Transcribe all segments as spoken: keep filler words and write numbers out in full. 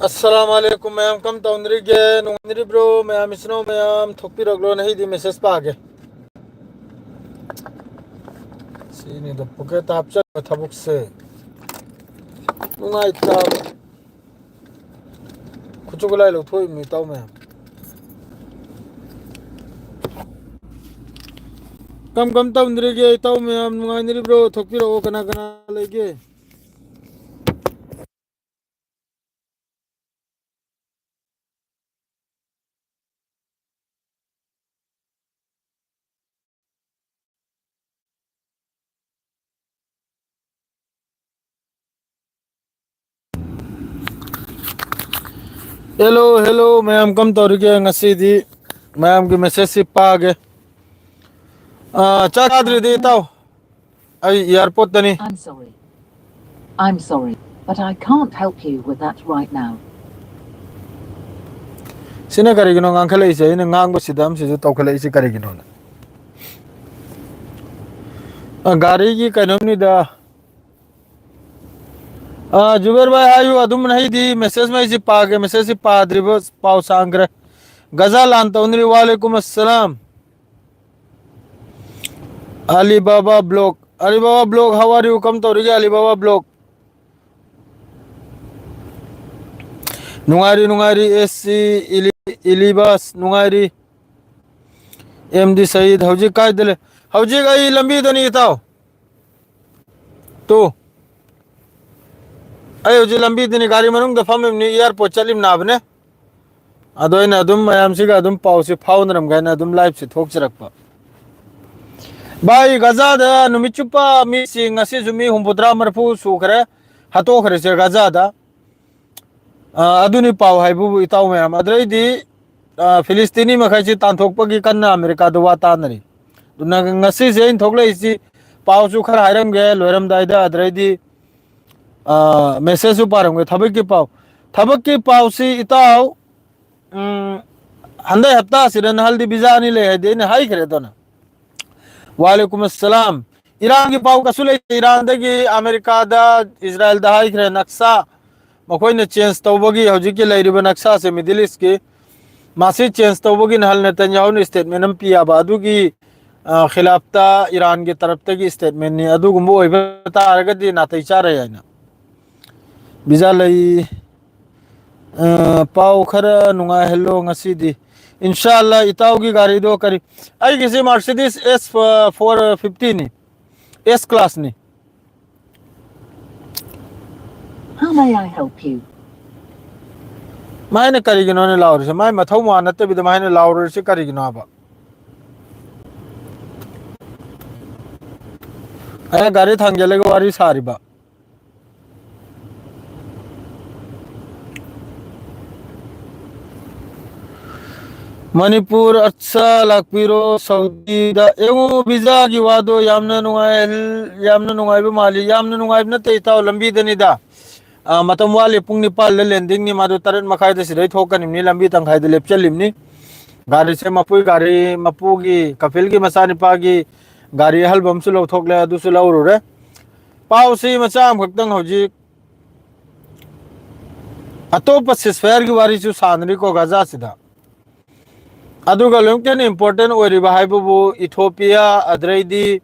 ꯑꯁꯂꯥꯝ ꯑꯂꯩꯀꯨꯝ ꯃꯌꯥꯝ, ꯀꯝ ꯇꯧꯅꯔꯤꯒꯦ? ꯅꯨꯡꯉꯥꯏꯅꯔꯤꯕ꯭ꯔꯣ? ꯃꯌꯥꯝ ꯏꯆꯤꯟ ꯏꯅꯥꯎ ꯃꯌꯥꯝ ꯊꯣꯛꯄꯤꯔꯛꯂꯣꯅ ꯑꯩꯗꯤ ꯃꯦꯁꯦꯖ ꯄꯥꯒꯦ꯫ ꯁꯤꯅꯤꯗ ꯄꯣꯀꯦꯠꯇ ꯍꯥꯞꯆꯟꯕ ꯊꯕꯛꯁꯦ ꯅꯨꯡꯉꯥꯏꯇꯕ꯫ ꯈꯨꯠꯁꯨ ꯈꯨꯠꯂꯥꯏ ꯂꯧꯊꯣꯛꯏꯕꯅꯤ ꯏꯇꯥꯎ ꯃꯌꯥꯝ꯫ ꯀꯝ ꯀꯝ ꯇꯧꯅꯔꯤꯒꯦ ꯏꯇꯥꯎ ꯃꯌꯥꯝ? ꯅꯨꯡꯉꯥꯏꯅꯔꯤꯕ꯭ꯔꯣ? ꯊꯣꯛꯄꯤꯔꯛꯑꯣ, ꯀꯅꯥ ꯀꯅꯥ ꯂꯩꯒꯦ? Hello, hello, ꯃꯌꯥꯝ ꯀꯝ ꯇꯧꯔꯤꯒꯦ? ꯉꯁꯤꯗꯤ ꯃꯌꯥꯝꯒꯤ ꯃꯦꯁꯦꯖꯁꯤ ꯄꯥꯒꯦ꯫ ꯑꯥ, ꯆꯥꯛ ꯆꯥꯗ꯭ꯔꯤꯗꯤ ꯏꯇꯥꯎ, ꯑꯩ ꯑꯦꯌꯥꯔꯄꯣꯔꯠꯇꯅꯤ꯫ I'm sorry. I'm sorry, but I can't help you with that right now. ꯁꯤꯅ ꯀꯔꯤꯒꯤꯅꯣ ꯉꯥꯡꯈꯠꯂꯛꯏꯁꯦ? ꯑꯩꯅ ꯉꯥꯡꯕꯁꯤꯗ ꯑꯃꯁꯤꯁꯨ ꯇꯧꯈꯠꯂꯛꯏꯁꯦ ꯀꯔꯤꯒꯤꯅꯣꯅ? ꯑ, ꯒꯥꯔꯤꯒꯤ ꯀꯩꯅꯣꯝꯅꯤꯗ꯫ ꯑ, ꯖꯨꯕꯦꯔ ꯚꯥꯏ, ꯍꯥꯏꯌꯨ ꯑꯗꯨꯝ, ꯑꯩꯗꯤ ꯃꯦꯁꯦꯖ ꯃꯩꯁꯤ ꯄꯥꯒꯦ, ꯃꯦꯁꯦꯖꯁꯤ ꯄꯥꯗ꯭ꯔꯤꯕ ꯄꯥꯎ ꯁꯥꯡꯈ꯭ꯔꯦ꯫ ꯒꯖꯥ ꯂꯥꯟ ꯇꯧꯅꯔꯤ, ꯋꯥꯂꯩꯀꯨꯝ ꯑꯁꯂꯥꯝ꯫ Alibaba block, Alibaba block, how are you? ꯀꯝ ꯇꯧꯔꯤꯒꯦ ꯑꯂꯤꯕꯥꯕꯥ ꯕ꯭ꯂꯣꯛ? ꯅꯨꯡꯉꯥꯏꯔꯤ, ꯅꯨꯡꯉꯥꯏꯔꯤ, ꯑꯦꯁ ꯁꯤ ꯏꯂꯤ-, ꯏꯂꯤꯕꯥꯁ, ꯅꯨꯡꯉꯥꯏꯔꯤ꯫ ꯑꯦꯝ ꯗꯤ ꯁꯌꯤꯗ, ꯍꯧꯖꯤꯛ ꯀꯥꯏꯗ ꯂꯩ? ꯍꯧꯖꯤꯛ ꯑꯩ ꯂꯝꯕꯤꯗꯅꯤ ꯏꯇꯥꯎ꯫ ꯇꯨ꯫ ꯑꯩ ꯍꯧꯖꯤꯛ ꯂꯝꯕꯤꯗꯅꯤ, ꯒꯥꯔꯤ ꯃꯅꯨꯡꯗ ꯐꯝꯃꯤꯕꯅꯤ, ꯑꯦꯌꯥꯔꯄꯣꯔꯠ ꯆꯠꯂꯤꯕ ꯅꯥꯕꯅꯦ꯫ ꯑꯗꯣ ꯑꯩꯅ ꯑꯗꯨꯝ ꯃꯌꯥꯝꯁꯤꯒ ꯑꯗꯨꯝ ꯄꯥꯎꯁꯤ ꯐꯥꯎꯅꯔꯝꯒꯦ ꯍꯥꯏꯅ ꯑꯗꯨꯝ ꯂꯥꯏꯚꯁꯤ ꯊꯣꯛꯆꯔꯛꯄ꯫ ꯚꯥꯏ, ꯒꯖꯥꯗ ꯅꯨꯃꯤꯠ ꯆꯨꯞꯄ ꯃꯤꯁꯤꯡ, ꯉꯁꯤꯁꯨ ꯃꯤ ꯍꯨꯝꯐꯨꯇꯔꯥ ꯃꯔꯤꯐꯨ ꯁꯨꯈ꯭ꯔꯦ, ꯍꯥꯠꯇꯣꯛꯈ꯭ꯔꯤꯁꯦ ꯒꯖꯥꯗ꯫ ꯑ, ꯑꯗꯨꯅꯤ ꯄꯥꯎ ꯍꯥꯏꯕꯕꯨ, ꯏꯇꯥꯎ ꯃꯌꯥꯝ꯫ ꯑꯗꯨꯗꯩꯗꯤ, ꯑ, ꯐꯤꯂꯤꯁꯇꯤꯅꯤ ꯃꯈꯩꯁꯤ ꯇꯥꯟꯊꯣꯛꯄꯒꯤ ꯀꯟꯅ ꯑꯃꯦꯔꯤꯀꯥꯗ ꯋꯥ ꯇꯥꯅꯔꯤ꯫ ꯑꯗꯨꯅ ꯉꯁꯤꯁꯦ ꯑꯩꯅ ꯊꯣꯛꯂꯛꯏꯁꯤ, ꯄꯥꯎꯁꯨ ꯈꯔ ꯍꯥꯏꯔꯝꯒꯦ ꯂꯣꯏꯔꯝꯗꯥꯏꯗ, ꯑꯗꯨꯗꯩꯗꯤ, ꯑ, ꯃꯦꯁꯦꯖꯁꯨ ꯄꯥꯔꯝꯒꯦ꯫ ꯊꯕꯛꯀꯤ ꯄꯥꯎ, ꯊꯕꯛꯀꯤ ꯄꯥꯎꯁꯤ ꯏꯇꯥꯎ, ꯎꯝ, ꯍꯟꯗꯛ ꯍꯞꯇꯥꯁꯤꯗ ꯅꯍꯜꯗꯤ ꯚꯤꯖꯥ ꯑꯅꯤ ꯂꯩ ꯍꯥꯏꯗꯤ ꯑꯩꯅ ꯍꯥꯏꯈ꯭ꯔꯦ ꯑꯗꯨꯅ꯫ ꯋꯥꯂꯩꯀꯨꯝ ꯑꯁꯂꯥꯝ꯫ ꯏꯔꯥꯟꯒꯤ ꯄꯥꯎ ꯀꯩꯁꯨ ꯂꯩꯇꯦ꯫ ꯏꯔꯥꯟꯗꯒꯤ ꯑꯃꯦꯔꯤꯀꯥꯗ, ꯏꯖꯔꯥꯏꯜꯗ ꯍꯥꯏꯈ꯭ꯔꯦ, ꯅꯛꯁꯥ, ꯃꯈꯣꯏꯅ ꯆꯦꯟꯖ ꯇꯧꯕꯒꯤ ꯍꯧꯖꯤꯛꯀꯤ ꯂꯩꯔꯤꯕ ꯅꯛꯁꯥꯁꯦ ꯃꯤꯗꯜ ꯏꯁꯀꯤ ꯃꯁꯤ ꯆꯦꯟꯖ ꯇꯧꯕꯒꯤ ꯅꯍꯥꯜ ꯅꯦꯇꯟꯌꯥꯍꯨꯅ ꯁ꯭ꯇꯦꯠꯃꯦꯟ ꯑꯃ ꯄꯤ ꯌꯥꯕ ꯑꯗꯨꯒꯤ ꯈꯤꯂꯥꯞꯇ ꯏꯔꯥꯟꯒꯤ ꯇꯔꯞꯇꯒꯤ ꯁ꯭ꯇꯦꯠꯃꯦꯟꯅꯤ꯫ ꯑꯗꯨꯒꯨꯝꯕ ꯑꯣꯏꯕ ꯇꯥꯔꯒꯗꯤ ꯅꯥꯇꯩ ꯆꯥꯔꯦ ꯍꯥꯏꯅ ꯕꯤꯖꯥ ꯂꯩ꯫ ꯄꯥꯎ ꯈꯔ ꯅꯨꯡꯉꯥꯏꯍꯜꯂꯣ ꯉꯁꯤꯗꯤ꯫ ꯏꯟꯁꯥꯜꯂꯥ ꯏꯇꯥꯎꯒꯤ ꯒꯥꯔꯤꯗꯣ ꯀꯔꯤ? ꯑꯩꯒꯤꯁꯤ ꯃꯥꯔꯁꯤꯗꯤꯁ ꯑꯦꯁ ꯐꯣꯔ ꯐꯤꯐꯇꯤꯅꯤ, ꯑꯦꯁ ꯀ꯭ꯂꯥꯁꯅꯤ꯫ How may I help you? ꯃꯥꯏꯅ ꯀꯔꯤꯒꯤꯅꯣꯅꯦ ꯂꯥꯎꯔꯤꯁꯦ? ꯃꯥꯏ ꯃꯊꯧ ꯃꯥ ꯅꯠꯇꯕꯤꯗ ꯃꯥꯏꯅ ꯂꯥꯎꯔꯤꯁꯦ ꯀꯔꯤꯒꯤꯅꯣ ꯍꯥꯏꯕ? ꯑꯩꯅ ꯒꯥꯔꯤ ꯊꯥꯡꯖꯜꯂꯒ ꯋꯥꯔꯤ ꯁꯥꯔꯤꯕ꯫ ꯃꯅꯤꯄꯨꯔ ꯑꯠꯁꯥ ꯂꯥꯛꯄꯤꯔꯣ ꯁꯥꯎꯗꯤꯗ꯫ ꯌꯦꯡꯉꯨ, ꯚꯤꯖꯥꯒꯤ ꯋꯥꯗꯣ ꯌꯥꯝꯅ ꯅꯨꯡꯉꯥꯏ, ꯌꯥꯝꯅ ꯅꯨꯡꯉꯥꯏꯕ ꯃꯥꯜꯂꯤ꯫ ꯌꯥꯝꯅ ꯅꯨꯡꯉꯥꯏꯕ ꯅꯠꯇꯦ ꯏꯇꯥꯎ, ꯂꯝꯕꯤꯗꯅꯤꯗ꯫ ꯑ, ꯃꯇꯝ ꯋꯥꯠꯂꯤ꯫ ꯄꯨꯡ ꯅꯤꯄꯥꯜꯗ ꯂꯦꯟꯗꯤꯡꯅꯤ꯫ ꯃꯥꯗꯨ ꯇꯔꯦꯠ ꯃꯈꯥꯏꯗ ꯁꯤꯗꯩ ꯊꯣꯛꯀꯅꯤꯕꯅꯤ꯫ ꯂꯝꯕꯤ ꯇꯪꯈꯥꯏꯗ ꯂꯦꯞꯆꯜꯂꯤꯕꯅꯤ꯫ ꯒꯥꯔꯤꯁꯦ ꯃꯄꯨꯒꯤ ꯒꯥꯔꯤ, ꯃꯄꯨꯒꯤ ꯀꯐꯤꯜꯒꯤ ꯃꯆꯥꯅꯤꯄꯥꯒꯤ ꯒꯥꯔꯤ ꯑꯍꯜꯕ ꯑꯃꯁꯨ ꯂꯧꯊꯣꯛꯂꯦ, ꯑꯗꯨꯁꯨ ꯂꯧꯔꯨꯔꯦ꯫ ꯄꯥꯎꯁꯤ ꯃꯆꯥ ꯑꯃꯈꯛꯇꯪ ꯍꯧꯖꯤꯛ ꯑꯇꯣꯞꯄ ꯁꯤꯁꯐꯌꯥꯔꯒꯤ ꯋꯥꯔꯤꯁꯨ ꯁꯥꯟꯅꯔꯤꯀꯣ ꯒꯥꯖꯥꯁꯤꯗ꯫ ꯑꯗꯨꯒ ꯂꯣꯏꯅ important ꯑꯣꯏꯔꯤꯕ ꯍꯥꯏꯕꯕꯨ ꯏꯊꯣꯄꯤꯌꯥ, ꯑꯗꯩꯗꯤ,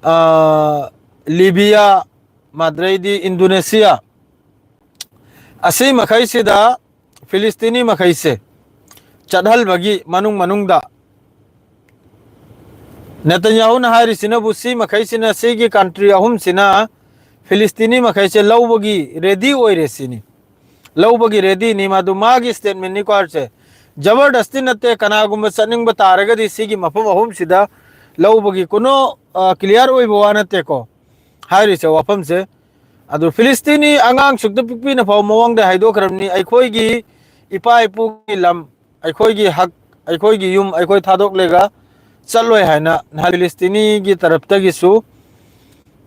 ꯑ, ꯂꯤꯕꯤꯌꯥ, ꯑꯗꯩꯗꯤ ꯏꯟꯗꯣꯅꯦꯁꯤꯌꯥ꯫ ꯑꯁꯤ ꯃꯈꯩꯁꯤꯗ ꯐꯤꯂꯤꯁꯇꯤꯅꯤ ꯃꯈꯩꯁꯦ ꯆꯠꯍꯜꯕꯒꯤ ꯃꯅꯨꯡ ꯃꯅꯨꯡꯗ ꯅꯦꯇꯟꯌꯥꯍꯨꯅ ꯍꯥꯏꯔꯤꯁꯤꯅꯕꯨ ꯁꯤ ꯃꯈꯩꯁꯤꯅ, ꯁꯤꯒꯤ country ꯑꯍꯨꯝꯁꯤꯅ ꯐꯤꯂꯤꯁꯇꯤꯅꯤ ꯃꯈꯩꯁꯦ ꯂꯧꯕꯒꯤ ready ꯑꯣꯏꯔꯦ ꯁꯤꯅꯤ꯫ ꯂꯧꯕꯒꯤ readyꯅꯤ꯫ ꯃꯗꯨ ꯃꯥꯒꯤ statementꯅꯤꯀꯣ ꯍꯥꯏꯔꯤꯁꯦ꯫ ꯖꯕꯔꯗꯁꯇꯤ ꯅꯠꯇꯦ꯫ ꯀꯅꯥꯒꯨꯝꯕ ꯆꯠꯅꯤꯡꯕ ꯇꯥꯔꯒꯗꯤ ꯁꯤꯒꯤ ꯃꯐꯝ ꯑꯍꯨꯝꯁꯤꯗ ꯂꯧꯕꯒꯤ ꯀꯨꯅꯣ, ꯑ, clear ꯑꯣꯏꯕ ꯋꯥ ꯅꯠꯇꯦꯀꯣ ꯍꯥꯏꯔꯤꯁꯦ ꯋꯥꯐꯝꯁꯦ꯫ ꯑꯗꯨ ꯐꯤꯂꯤꯁꯇꯤꯅꯤ ꯑꯉꯥꯡ ꯁꯨꯛꯇ ꯄꯤꯛꯄꯤꯅ ꯐꯥꯎ ꯃꯑꯣꯡꯗ ꯍꯥꯏꯗꯣꯛꯈ꯭ꯔꯕꯅꯤ, ꯑꯩꯈꯣꯏꯒꯤ ꯏꯄꯥ ꯏꯄꯨꯒꯤ ꯂꯝ, ꯑꯩꯈꯣꯏꯒꯤ ꯍꯛ, ꯑꯩꯈꯣꯏꯒꯤ ꯌꯨꯝ ꯑꯩꯈꯣꯏ ꯊꯥꯗꯣꯛꯂꯒ ꯆꯠꯂꯣꯏ ꯍꯥꯏꯅ ꯅꯍꯥꯟ ꯐꯤꯂꯤꯁꯇꯤꯅꯤꯒꯤ ꯇꯔꯞꯇꯒꯤꯁꯨ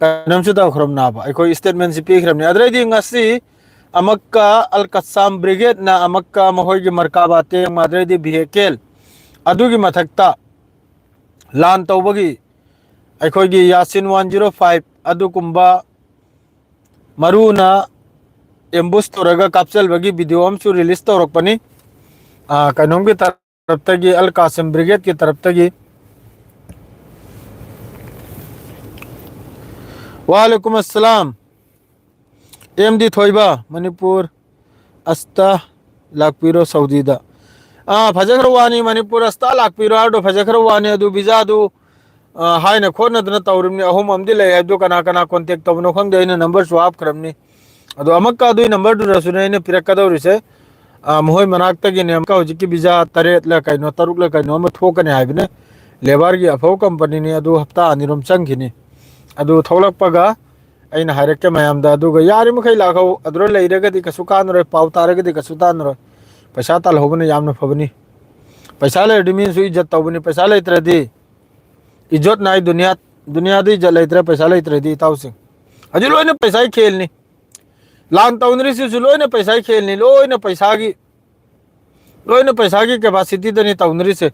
ꯀꯩꯅꯣꯝꯁꯨ ꯇꯧꯈ꯭ꯔꯕꯅꯦꯕ, ꯑꯩꯈꯣꯏ statementꯁꯤ ꯄꯤꯈ꯭ꯔꯕꯅꯤ꯫ ꯑꯗꯨꯗꯩꯗꯤ ꯉꯁꯤ ꯑꯃꯛꯀ ꯑꯜ ꯀꯁꯥꯝ ꯕ꯭ꯔꯤꯒꯦꯗꯅ ꯑꯃꯛꯀ ꯃꯈꯣꯏꯒꯤ ꯃꯔꯀꯥꯕꯥ ꯇꯦꯡ, ꯑꯗꯨꯗꯩꯗꯤ ꯚꯤꯍꯦꯀꯦꯜ ꯑꯗꯨꯒꯤ ꯃꯊꯛꯇ ꯂꯥꯟ ꯇꯧꯕꯒꯤ ꯑꯩꯈꯣꯏꯒꯤ ꯌꯥꯁꯤꯟ one zero five ꯑꯗꯨꯒꯨꯝꯕ ꯃꯔꯨꯅ ꯑꯦꯝꯕꯨꯁ ꯇꯧꯔꯒ ꯀꯥꯞꯆꯜꯕꯒꯤ ꯚꯤꯗꯤꯑꯣ ꯑꯃꯁꯨ ꯔꯤꯂꯤꯁ ꯇꯧꯔꯛꯄꯅꯤ꯫ ꯑ, ꯀꯩꯅꯣꯝꯒꯤ ꯇꯔꯞꯇꯒꯤ, ꯑꯜ ꯀꯥꯁꯤꯝ ꯕ꯭ꯔꯤꯒꯦꯗꯀꯤ ꯇꯔꯞꯇꯒꯤ꯫ ꯋꯥꯂꯦꯀꯨꯝ ꯑꯁꯂꯥꯝ꯫ ꯑꯦꯝ ꯗꯤ ꯊꯣꯏꯕ, ꯃꯅꯤꯄꯨꯔ ꯑꯁꯇ ꯂꯥꯛꯄꯤꯔꯣ ꯁꯥꯎꯗꯤꯗ꯫ ꯑꯥ, ꯐꯖꯈ꯭ꯔ ꯋꯥꯅꯤ, ꯃꯅꯤꯄꯨꯔ ꯑꯁꯇ ꯂꯥꯛꯄꯤꯔꯣ ꯍꯥꯏꯔꯗꯣ ꯐꯖꯈ꯭ꯔ ꯋꯥꯅꯤ꯫ ꯑꯗꯨ ꯚꯤꯖꯥꯗꯨ, ꯑꯥ, ꯍꯥꯏꯅ ꯈꯣꯠꯅꯗꯅ ꯇꯧꯔꯤꯕꯅꯤ꯫ ꯑꯍꯨꯝ ꯑꯃꯗꯤ ꯂꯩ ꯍꯥꯏꯕꯗꯨ ꯀꯅꯥ ꯀꯅꯥ ꯀꯣꯟꯇꯦꯛ ꯇꯧꯕꯅꯣ ꯈꯪꯗꯦ, ꯑꯩꯅ ꯅꯝꯕꯔꯁꯨ ꯍꯥꯞꯈ꯭ꯔꯕꯅꯤ꯫ ꯑꯗꯣ ꯑꯃꯛꯀ ꯑꯗꯨꯒꯤ ꯅꯝꯕꯔꯗꯨꯗꯁꯨꯅꯦ ꯑꯩꯅ ꯄꯤꯔꯛꯀꯗꯧꯔꯤꯁꯦ꯫ ꯑꯥ, ꯃꯈꯣꯏ ꯃꯅꯥꯛꯇꯒꯤꯅꯦ ꯑꯃꯨꯛꯀ ꯍꯧꯖꯤꯛꯀꯤ ꯚꯤꯖꯥ ꯇꯔꯦꯠꯂ ꯀꯩꯅꯣ, ꯇꯔꯨꯛꯂ ꯀꯩꯅꯣ ꯑꯃ ꯊꯣꯛꯀꯅꯤ ꯍꯥꯏꯕꯅꯦ꯫ ꯂꯦꯕꯔꯒꯤ ꯑꯐꯕ ꯀꯝꯄꯅꯤꯅꯤ, ꯑꯗꯨ ꯍꯞꯇꯥ ꯑꯅꯤꯔꯣꯝ ꯆꯪꯈꯤꯅꯤ꯫ ꯑꯗꯨ ꯊꯣꯛꯂꯛꯄꯒ ꯑꯩꯅ ꯍꯥꯏꯔꯛꯀꯦ ꯃꯌꯥꯝꯗ꯫ ꯑꯗꯨꯒ ꯌꯥꯔꯤꯃꯈꯩ ꯂꯥꯛꯍꯧ, ꯑꯗꯨꯗ ꯂꯩꯔꯒꯗꯤ ꯀꯩꯁꯨ ꯀꯥꯟꯅꯔꯣꯏ, ꯄꯥꯎ ꯇꯥꯔꯒꯗꯤ ꯀꯩꯁꯨ ꯇꯥꯟꯅꯔꯣꯏ꯫ ꯄꯩꯁꯥ ꯇꯥꯜꯍꯧꯕꯅ ꯌꯥꯝꯅ ꯐꯕꯅꯤ꯫ ꯄꯩꯁꯥ ꯂꯩꯔꯗꯤ ꯃꯤꯅꯁꯨ ꯏꯖꯠ ꯇꯧꯕꯅꯤ, ꯄꯩꯁꯥ ꯂꯩꯇ꯭ꯔꯗꯤ ꯏꯖꯠ ꯅꯥꯏ ꯗꯨꯅꯤꯌꯥ, ꯗꯨꯅꯤꯌꯥꯗ ꯏꯖꯠ ꯂꯩꯇ꯭ꯔꯦ ꯄꯩꯁꯥ ꯂꯩꯇ꯭ꯔꯗꯤ, ꯏꯇꯥꯎꯁꯤꯡ꯫ ꯍꯧꯖꯤꯛ ꯂꯣꯏꯅ ꯄꯩꯁꯥꯒꯤ ꯈꯦꯜꯅꯤ꯫ ꯂꯥꯟ ꯇꯧꯅꯔꯤꯁꯤꯁꯨ ꯂꯣꯏꯅ ꯄꯩꯁꯥꯒꯤ ꯈꯦꯜꯅꯤ, ꯂꯣꯏꯅ ꯄꯩꯁꯥꯒꯤ, ꯂꯣꯏꯅ ꯄꯩꯁꯥꯒꯤ ꯀꯦꯄꯥꯁꯤꯇꯤꯗꯅꯤ ꯇꯧꯅꯔꯤꯁꯦ꯫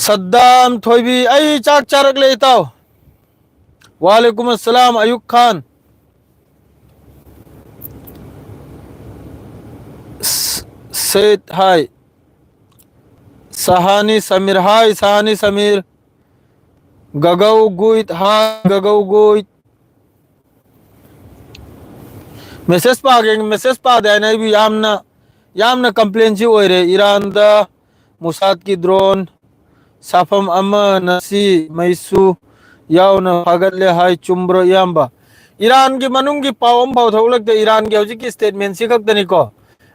ꯁꯗꯥꯝ ꯊꯣꯏꯕꯤ, ꯑꯩ ꯆꯥꯛ ꯆꯥꯔꯛꯂꯦ ꯏꯇꯥꯎ꯫ ꯋꯥꯂꯦꯀꯨꯝ ꯑꯁꯂꯥꯝ ꯑꯌꯨꯕ ꯈꯥꯟ꯫ ꯁ-, ꯁꯦꯠ ꯍꯥꯏ꯫ ꯁꯍꯥꯅꯤ ꯁꯃꯤꯔ ꯍꯥꯏ, ꯁꯍꯥꯅꯤ ꯁꯃꯤꯔ꯫ ꯒꯒꯧ ꯒꯨꯏꯠ ꯍꯥꯏ, ꯒꯒꯧ ꯒꯨꯏꯠ꯫ ꯃꯦꯁꯦꯖ ꯄꯥꯒꯦ, ꯃꯦꯁꯦꯖ ꯄꯥꯗꯦ ꯍꯥꯏꯅ ꯑꯩꯕꯨ ꯌꯥꯝꯅ, ꯌꯥꯝꯅ ꯀꯝꯄ꯭ꯂꯦꯟꯁꯤ ꯑꯣꯏꯔꯦ꯫ ꯏꯔꯥꯟꯗ ꯃꯨꯁꯥꯗꯀꯤ ꯗ꯭ꯔꯣꯟ ꯁꯥꯐꯝ ꯑꯃꯅ ꯁꯤ ꯃꯩꯁꯨ ꯌꯥꯎꯅ ꯐꯥꯒꯠꯂꯦ ꯍꯥꯏ, ꯆꯨꯝꯕ꯭ꯔꯣ ꯏꯌꯥꯝꯕ? ꯏꯔꯥꯟꯒꯤ ꯃꯅꯨꯡꯒꯤ ꯄꯥꯎ ꯑꯃꯐꯥꯎ ꯊꯣꯛꯂꯛꯇꯦ꯫ ꯏꯔꯥꯟꯒꯤ ꯍꯧꯖꯤꯛꯀꯤ ꯁ꯭ꯇꯦꯠꯃꯦꯟꯁꯤ ꯈꯛꯇꯅꯤꯀꯣ꯫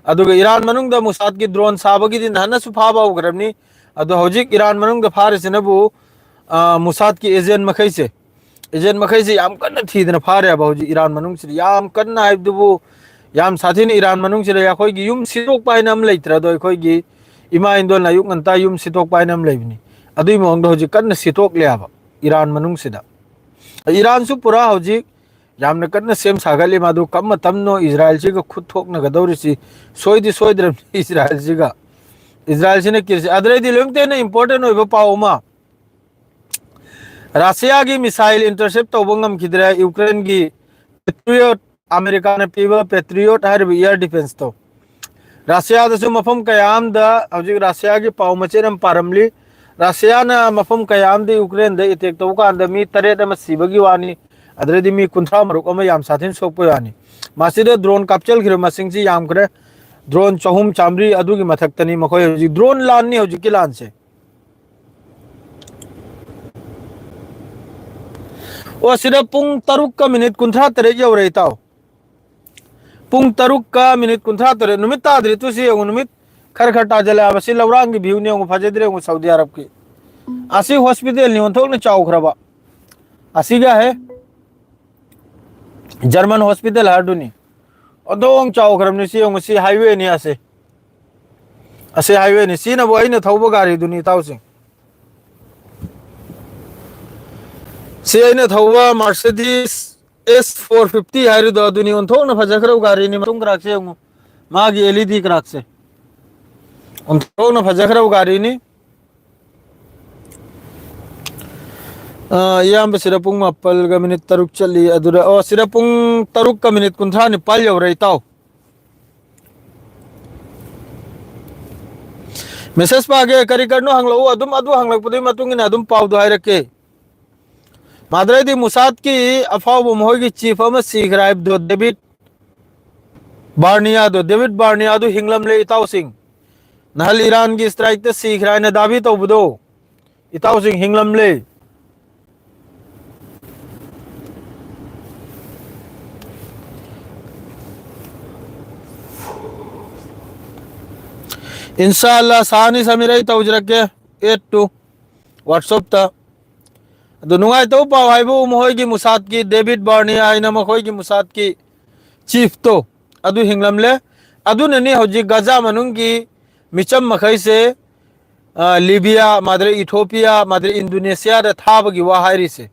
ꯑꯗꯨꯒ ꯏꯔꯥꯟ ꯃꯅꯨꯡꯗ ꯃꯨꯁꯥꯗꯀꯤ ꯗ꯭ꯔꯣꯟ ꯁꯥꯕꯒꯤꯗꯤ ꯅꯍꯥꯟꯅꯁꯨ ꯐꯥꯕ ꯍꯧꯈ꯭ꯔꯕꯅꯤ꯫ ꯑꯗꯣ ꯍꯧꯖꯤꯛ ꯏꯔꯥꯟ ꯃꯅꯨꯡꯗ ꯐꯥꯔꯤꯁꯤꯅꯕꯨ, ꯑ, ꯃꯨꯁꯥꯗꯀꯤ ꯑꯦꯖꯦꯟ ꯃꯈꯩꯁꯦ, ꯑꯦꯖꯦꯟ ꯃꯈꯩꯁꯦ ꯌꯥꯝ ꯀꯟꯅ ꯊꯤꯗꯅ ꯐꯥꯔꯦꯕ ꯍꯧꯖꯤꯛ ꯏꯔꯥꯟ ꯃꯅꯨꯡꯁꯤꯗ꯫ ꯌꯥꯝ ꯀꯟꯅ ꯍꯥꯏꯕꯗꯨꯕꯨ ꯌꯥꯝ ꯁꯥꯊꯤꯅ ꯏꯔꯥꯟ ꯃꯅꯨꯡꯁꯤꯗ ꯑꯩꯈꯣꯏꯒꯤ ꯌꯨꯝ ꯁꯤꯗꯣꯛꯄ ꯍꯥꯏꯅ ꯑꯃ ꯂꯩꯇ꯭ꯔꯦ꯫ ꯑꯗꯣ ꯑꯩꯈꯣꯏꯒꯤ ꯏꯃꯥ ꯏꯟꯗꯣꯜꯅ ꯑꯌꯨꯛ ꯉꯟꯇꯥ ꯌꯨꯝ ꯁꯤꯗꯣꯛꯄ ꯍꯥꯏꯅ ꯑꯃ ꯂꯩꯕꯅꯤ꯫ ꯑꯗꯨꯒꯤ ꯃꯑꯣꯡꯗ ꯍꯧꯖꯤꯛ ꯀꯟꯅ ꯁꯤꯗꯣꯛꯂꯦꯕ ꯏꯔꯥꯟ ꯃꯅꯨꯡꯁꯤꯗ꯫ ꯏꯔꯥꯟꯁꯨ ꯄꯨꯔꯥ ꯍꯧꯖꯤꯛ ꯌꯥꯝꯅ ꯀꯟꯅ ꯁꯦꯝ ꯁꯥꯒꯠꯂꯤ꯫ ꯃꯗꯨ ꯀꯔꯝꯕ ꯃꯇꯝꯅꯣ ꯏꯖꯔꯥꯏꯜꯁꯤꯒ ꯈꯨꯠ ꯊꯣꯛꯅꯒꯗꯧꯔꯤꯁꯤ? ꯁꯣꯏꯗꯤ ꯁꯣꯏꯗ꯭ꯔꯕꯅꯤ ꯏꯖꯔꯥꯏꯜꯁꯤꯒ꯫ ꯏꯖꯔꯥꯏꯜꯁꯤꯅ ꯀꯤꯔꯤꯁꯤ ꯑꯗꯨꯗꯩꯗꯤ ꯂꯣꯏꯅ ꯇꯦꯟꯅ ꯏꯝꯄꯣꯔꯇꯦꯟ ꯑꯣꯏꯕ ꯄꯥꯎ ꯑꯃ, ꯔꯁꯤꯌꯥꯒꯤ missile intercept ꯇꯧꯕ ꯉꯝꯈꯤꯗ꯭ꯔꯦ ꯌꯨꯀ꯭ꯔꯦꯟꯒꯤ Patriot, ꯑꯃꯦꯔꯤꯀꯥꯅ ꯄꯤꯕ Patriot ꯍꯥꯏꯔꯤꯕ air defenceꯇꯣ꯫ ꯔꯁꯤꯌꯥꯗꯁꯨ ꯃꯐꯝ ꯀꯌꯥ ꯑꯃꯗ ꯍꯧꯖꯤꯛ ꯔꯁꯤꯌꯥꯒꯤ ꯄꯥꯎ ꯃꯆꯦꯠ ꯑꯃ ꯄꯥꯔꯝꯂꯤ꯫ ꯔꯁꯤꯌꯥꯅ ꯃꯐꯝ ꯀꯌꯥ ꯑꯃꯗ ꯌꯨꯀ꯭ꯔꯦꯟꯗ attack ꯇꯧꯕ ꯀꯥꯟꯗ ꯃꯤ ꯇꯔꯦꯠ ꯑꯃ ꯁꯤꯕꯒꯤ ꯋꯥꯅꯤ, ꯑꯗꯨꯗꯩꯗꯤ ꯃꯤ ꯀꯨꯟꯊ꯭ꯔꯥ ꯃꯔꯨꯛ ꯑꯃ ꯌꯥꯝ ꯁꯥꯊꯤꯅ ꯁꯣꯛꯄ ꯋꯥꯅꯤ꯫ ꯃꯁꯤꯗ drone ꯀꯥꯞꯆꯈꯤꯕ ꯃꯁꯤꯡꯁꯤ ꯌꯥꯝꯈ꯭ꯔꯦ, drone ꯆꯍꯨꯝ ꯆꯥꯝꯃꯔꯤ ꯑꯗꯨꯒꯤ ꯃꯊꯛꯇꯅꯤ꯫ ꯃꯈꯣꯏ ꯍꯧꯖꯤꯛ drone ꯂꯥꯟꯅꯤ ꯍꯧꯖꯤꯛꯀꯤ ꯂꯥꯟꯁꯦ꯫ ꯑꯣ, ꯁꯤꯗ ꯄꯨꯡ ꯇꯔꯨꯛꯀ minute ꯀꯨꯟꯊ꯭ꯔꯥ ꯇꯔꯦꯠ ꯌꯧꯔꯦ, ꯏꯇꯥꯎ꯫ ꯄꯨꯡ ꯇꯔꯨꯛꯀ minute ꯀꯨꯟꯊ꯭ꯔꯥ ꯇꯔꯦꯠ, ꯅꯨꯃꯤꯠ ꯇꯥꯗ꯭ꯔꯤ꯫ ꯇꯨ ꯁꯤ ꯌꯦꯡꯉꯨ, ꯅꯨꯃꯤꯠ ꯈꯔ ꯈꯔ ꯇꯥꯖꯜꯂꯛꯑꯕ꯫ ꯁꯤ ꯂꯧꯔꯥꯡꯒꯤ viewꯅꯤ ꯌꯦꯡꯉꯨ, ꯐꯖꯗ꯭ꯔꯦ ꯌꯦꯡꯉꯨ, ꯁꯥꯎꯗꯤ ꯑꯔꯕꯀꯤ꯫ ꯑꯁꯤ hospitalꯅꯤ ꯑꯣꯟꯊꯣꯛꯅ ꯆꯥꯎꯈ꯭ꯔꯕ꯫ ꯑꯁꯤꯒ ꯍꯦ German hospital ꯍꯥꯏꯗꯨꯅꯤ꯫ ꯑꯣꯟꯊꯣꯛꯅ ꯆꯥꯎꯈ꯭ꯔꯕꯅꯤ꯫ ꯁꯤ ꯌꯦꯡꯉꯨ, ꯁꯤ highwayꯅꯤ ꯑꯁꯦ꯫ ꯑꯁꯤ highwayꯅꯤ꯫ ꯁꯤꯅꯕꯨ ꯑꯩꯅ ꯊꯧꯕ ꯒꯥꯔꯤꯗꯨꯅꯤ, ꯏꯇꯥꯎꯁꯤꯡ꯫ ꯁꯤ ꯑꯩꯅ ꯊꯧꯕ Mercedes S four fifty ꯍꯥꯏꯔꯤꯗꯣ ꯑꯗꯨꯅꯤ꯫ ꯑꯣꯟꯊꯣꯛꯅ ꯐꯖꯈ꯭ꯔꯕ ꯒꯥꯔꯤꯅꯤ꯫ ꯃꯇꯨꯡ ꯀꯔꯥꯛꯁꯦ ꯌꯦꯡꯉꯨ, ꯃꯥꯒꯤ LED ꯀꯔꯥꯛꯁꯦ ꯑꯣꯟꯊꯣꯛꯅ ꯐꯖꯈ꯭ꯔꯕ ꯒꯥꯔꯤꯅꯤ꯫ ꯑ, ꯏꯌꯥꯝꯕ, ꯁꯤꯗ ꯄꯨꯡ ꯃꯥꯄꯜꯒ minute ꯇꯔꯨꯛ ꯆꯠꯂꯤ꯫ ꯑꯗꯨꯗ, ꯑꯣ, ꯁꯤꯗ ꯄꯨꯡ ꯇꯔꯨꯛꯀ minute ꯀꯨꯟꯊ꯭ꯔꯥ ꯅꯤꯄꯥꯜ ꯌꯧꯔꯦ, ꯏꯇꯥꯎ꯫ Message ꯄꯥꯒꯦ, ꯀꯔꯤ ꯀꯔꯤꯅꯣ ꯍꯪꯂꯛꯎ, ꯑꯗꯨꯝ ꯑꯗꯨ ꯍꯪꯂꯛꯄꯗꯨꯒꯤ ꯃꯇꯨꯡ ꯏꯟꯅ ꯑꯗꯨꯝ ꯄꯥꯎꯗꯣ ꯍꯥꯏꯔꯛꯀꯦ꯫ ꯃꯥꯗ꯭ꯔꯩꯗꯤ ꯃꯨꯁꯥꯠꯀꯤ ꯑꯐꯥꯎꯕ ꯃꯈꯣꯏꯒꯤ chief ꯑꯃ ꯁꯤꯈ꯭ꯔꯦ ꯍꯥꯏꯕꯗꯣ, ꯗꯦꯕꯤꯠ ꯕꯥꯔꯅꯤꯌꯥꯗꯣ, ꯗꯦꯕꯤꯠ ꯕꯥꯔꯅꯤꯌꯥꯗꯣ ꯍꯤꯡꯂꯝꯂꯦ, ꯏꯇꯥꯎꯁꯤꯡ꯫ ꯅꯍꯥꯟ ꯏꯔꯥꯟꯒꯤ strikeꯇ ꯁꯤꯈ꯭ꯔꯦ ꯍꯥꯏꯅ ꯗꯥꯕꯤ ꯇꯧꯕꯗꯣ, ꯏꯇꯥꯎꯁꯤꯡ, ꯍꯤꯡꯂꯝꯂꯦ꯫ ꯏꯟꯁꯥ ꯑꯜꯂꯥ, ꯁꯥꯅꯤ ꯁꯃꯤꯔ, ꯑꯩ ꯇꯧꯖꯔꯛꯀꯦ, add to WhatsAppꯇ꯫ ꯑꯗꯨ ꯅꯨꯡꯉꯥꯏꯇꯕ ꯄꯥꯎ ꯍꯥꯏꯕꯨ, ꯃꯈꯣꯏꯒꯤ ꯃꯨꯁꯥꯠꯀꯤ ꯗꯦꯕꯤꯠ ꯕꯥꯔꯅꯤꯌꯥ ꯍꯥꯏꯅ ꯃꯈꯣꯏꯒꯤ ꯃꯨꯁꯥꯠꯀꯤ chiefꯇꯣ ꯑꯗꯨ ꯍꯤꯡꯂꯝꯂꯦ꯫ ꯑꯗꯨꯅꯅꯤ ꯍꯧꯖꯤꯛ ꯒꯖꯥ ꯃꯅꯨꯡꯒꯤ ꯃꯤꯆꯝ ꯃꯈꯩꯁꯦ, ꯑ, ꯂꯤꯕꯤꯌꯥ, ꯃꯥꯗ꯭ꯔꯦ ꯏꯊꯣꯄꯤꯌꯥ, ꯃꯥꯗ꯭ꯔꯦ ꯏꯟꯗꯣꯅꯦꯁꯤꯌꯥꯗ ꯊꯥꯕꯒꯤ ꯋꯥ ꯍꯥꯏꯔꯤꯁꯦ꯫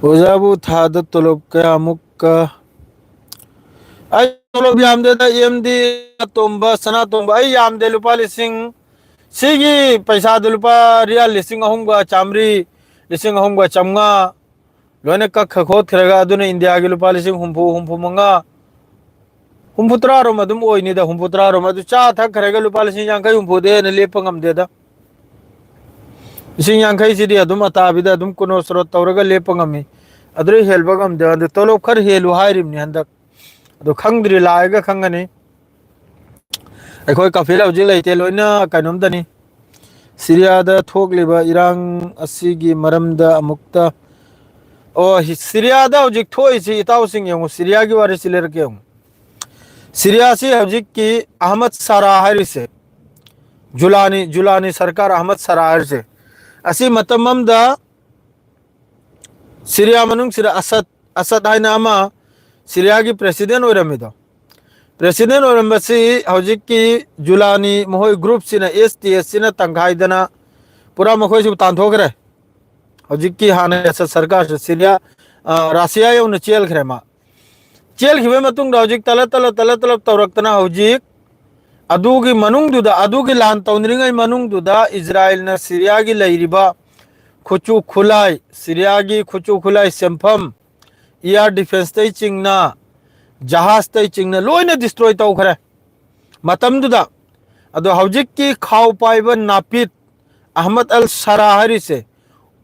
ꯑꯣꯖꯥꯕꯨ ꯊꯥꯗ ꯇꯣꯂꯣꯞ ꯀꯌꯥꯃꯨꯛꯀ? ꯑꯩ ꯇꯣꯂꯣꯞ ꯌꯥꯝꯗꯦꯗ, ꯑꯦꯝ ꯗꯤ ꯇꯣꯝꯕ, ꯁꯅꯥꯇꯣꯝꯕ, ꯑꯩ ꯌꯥꯝꯗꯦ, ꯂꯨꯄꯥ ꯂꯤꯁꯤꯡ, ꯁꯤꯒꯤ ꯄꯩꯁꯥꯗꯨ ꯂꯨꯄꯥ ꯔꯤꯌꯥꯜ ꯂꯤꯁꯤꯡ ꯑꯍꯨꯝꯒ ꯆꯥꯝꯃꯔꯤ, ꯂꯤꯁꯤꯡ ꯑꯍꯨꯝꯒ ꯆꯥꯝꯃꯉꯥ, ꯂꯣꯏꯅ ꯀꯛꯈ ꯈꯣꯠꯈ꯭ꯔꯒ ꯑꯗꯨꯅ ꯏꯟꯗꯤꯌꯥꯒꯤ ꯂꯨꯄꯥ ꯂꯤꯁꯤꯡ ꯍꯨꯝꯐꯨ, ꯍꯨꯝꯐꯨ ꯃꯉꯥ, ꯍꯨꯝꯐꯨ ꯇꯔꯥꯔꯣꯝ ꯑꯗꯨꯝ ꯑꯣꯏꯅꯤꯗ, ꯍꯨꯝꯐꯨ ꯇꯔꯥꯔꯣꯝ꯫ ꯑꯗꯨ ꯆꯥ ꯊꯛꯈ꯭ꯔꯒ ꯂꯨꯄꯥ ꯂꯤꯁꯤꯡ ꯌꯥꯡꯈꯩ ꯍꯨꯝꯐꯨꯗꯤ ꯍꯦꯟꯅ ꯂꯦꯞꯄ ꯉꯝꯗꯦꯗ꯫ ꯂꯤꯁꯤꯡ ꯌꯥꯡꯈꯩꯁꯤꯗꯤ ꯑꯗꯨꯝ ꯑꯇꯥꯕꯤꯗ ꯑꯗꯨꯝ ꯀꯨꯅꯣ ꯁꯔꯣꯠ ꯇꯧꯔꯒ ꯂꯦꯞꯄ ꯉꯝꯃꯤ꯫ ꯑꯗꯨꯗꯩ ꯍꯦꯜꯕ ꯉꯝꯗꯦ꯫ ꯑꯗꯨ ꯇꯣꯂꯣꯞ ꯈꯔ ꯍꯦꯜꯂꯨ ꯍꯥꯏꯔꯤꯕꯅꯤ ꯍꯟꯗꯛ꯫ ꯑꯗꯨ ꯈꯪꯗ꯭ꯔꯤ, ꯂꯥꯛꯑꯒ ꯈꯪꯒꯅꯤ꯫ ꯑꯩꯈꯣꯏ ꯀꯥꯐꯤꯜ ꯍꯧꯖꯤꯛ ꯂꯩꯇꯦ, ꯂꯣꯏꯅ ꯀꯩꯅꯣꯝꯗꯅꯤ꯫ ꯁꯤꯔꯤꯌꯥꯗ ꯊꯣꯛꯂꯤꯕ ꯏꯔꯥꯡ ꯑꯁꯤꯒꯤ ꯃꯔꯝꯗ ꯑꯃꯨꯛꯇ, ꯑꯣ, ꯍꯤ-, ꯁꯤꯔꯤꯌꯥꯗ ꯍꯧꯖꯤꯛ ꯊꯣꯛꯏꯁꯤ, ꯏꯇꯥꯎꯁꯤꯡ ꯌꯦꯡꯉꯨ, ꯁꯤꯔꯤꯌꯥꯒꯤ ꯋꯥꯔꯤꯁꯤ ꯂꯩꯔꯛꯀꯦ ꯌꯦꯡꯉꯨ꯫ ꯁꯤꯔꯤꯌꯥꯁꯤ ꯍꯧꯖꯤꯛꯀꯤ ꯑꯍꯃꯗ ꯁꯥꯔꯥ ꯍꯥꯏꯔꯤꯁꯦ, ꯖꯨꯂꯥꯅꯤ, ꯖꯨꯂꯥꯅꯤ ꯁꯔꯀꯥꯔ ꯑꯍꯃꯗ ꯁꯥꯔꯥ ꯍꯥꯏꯔꯤꯁꯦ, ꯑꯁꯤ ꯃꯇꯝ ꯑꯃꯗ ꯁꯤꯔꯤꯌꯥ ꯃꯅꯨꯡꯁꯤꯗ ꯑꯁꯗ, ꯑꯁꯗ ꯍꯥꯏꯅ ꯑꯃ ꯁꯤꯔꯤꯌꯥꯒꯤ ꯄ꯭ꯔꯦꯁꯤꯗꯦꯟ ꯑꯣꯏꯔꯝꯃꯤꯗꯣ, ꯄ꯭ꯔꯦꯁꯤꯗꯦꯟ ꯑꯣꯏꯔꯝꯕꯁꯤ ꯍꯧꯖꯤꯛꯀꯤ ꯖꯨꯂꯥꯅꯤ ꯃꯈꯣꯏ ꯒ꯭ꯔꯨꯞꯁꯤꯅ, ꯑꯦꯁ ꯇꯤ ꯑꯦꯁꯁꯤꯅ ꯇꯪꯈꯥꯏꯗꯅ ꯄꯨꯔꯥ ꯃꯈꯣꯏꯁꯨ ꯇꯥꯟꯊꯣꯛꯈ꯭ꯔꯦ꯫ ꯍꯧꯖꯤꯛꯀꯤ ꯍꯥꯟꯅ ꯑꯁꯗ ꯁꯔꯀꯥꯔꯁꯨ ꯁꯤꯔꯤꯌꯥ, ꯑ, ꯔꯥꯁꯤꯌꯥ ꯌꯧꯅ ꯆꯦꯜꯈ꯭ꯔꯦ ꯃꯥ꯫ ꯆꯦꯜꯈꯤꯕꯒꯤ ꯃꯇꯨꯡꯗ ꯍꯧꯖꯤꯛ ꯇꯂꯞ, ꯇꯂꯞ, ꯇꯂꯞ, ꯇꯂꯞ ꯇꯧꯔꯛꯇꯅ ꯍꯧꯖꯤꯛ ꯑꯗꯨꯒꯤ ꯃꯅꯨꯡꯗꯨꯗ, ꯑꯗꯨꯒꯤ ꯂꯥꯟ ꯇꯧꯅꯔꯤꯉꯩ ꯃꯅꯨꯡꯗꯨꯗ ꯏꯖꯔꯥꯏꯜꯅ ꯁꯤꯔꯤꯌꯥꯒꯤ ꯂꯩꯔꯤꯕ ꯈꯨꯠꯁꯨ ꯈꯨꯠꯂꯥꯏ, ꯁꯤꯔꯤꯌꯥꯒꯤ ꯈꯨꯠꯁꯨ ꯈꯨꯠꯂꯥꯏ ꯁꯦꯝꯐꯝ, ꯏꯌꯥꯔ ꯗꯤꯐꯦꯟꯁꯇꯩ ꯆꯤꯡꯅ, ꯖꯍꯥꯖꯇꯩ ꯆꯤꯡꯅ ꯂꯣꯏꯅ ꯗꯤꯁꯇ꯭ꯔꯣꯏ ꯇꯧꯈ꯭ꯔꯦ ꯃꯇꯝꯗꯨꯗ꯫ ꯑꯗꯣ ꯍꯧꯖꯤꯛꯀꯤ ꯈꯥꯎ ꯄꯥꯏꯕ ꯅꯥꯄꯤꯠ ꯑꯍꯃꯗ ꯑꯜ ꯁꯥꯔꯥ ꯍꯥꯏꯔꯤꯁꯦ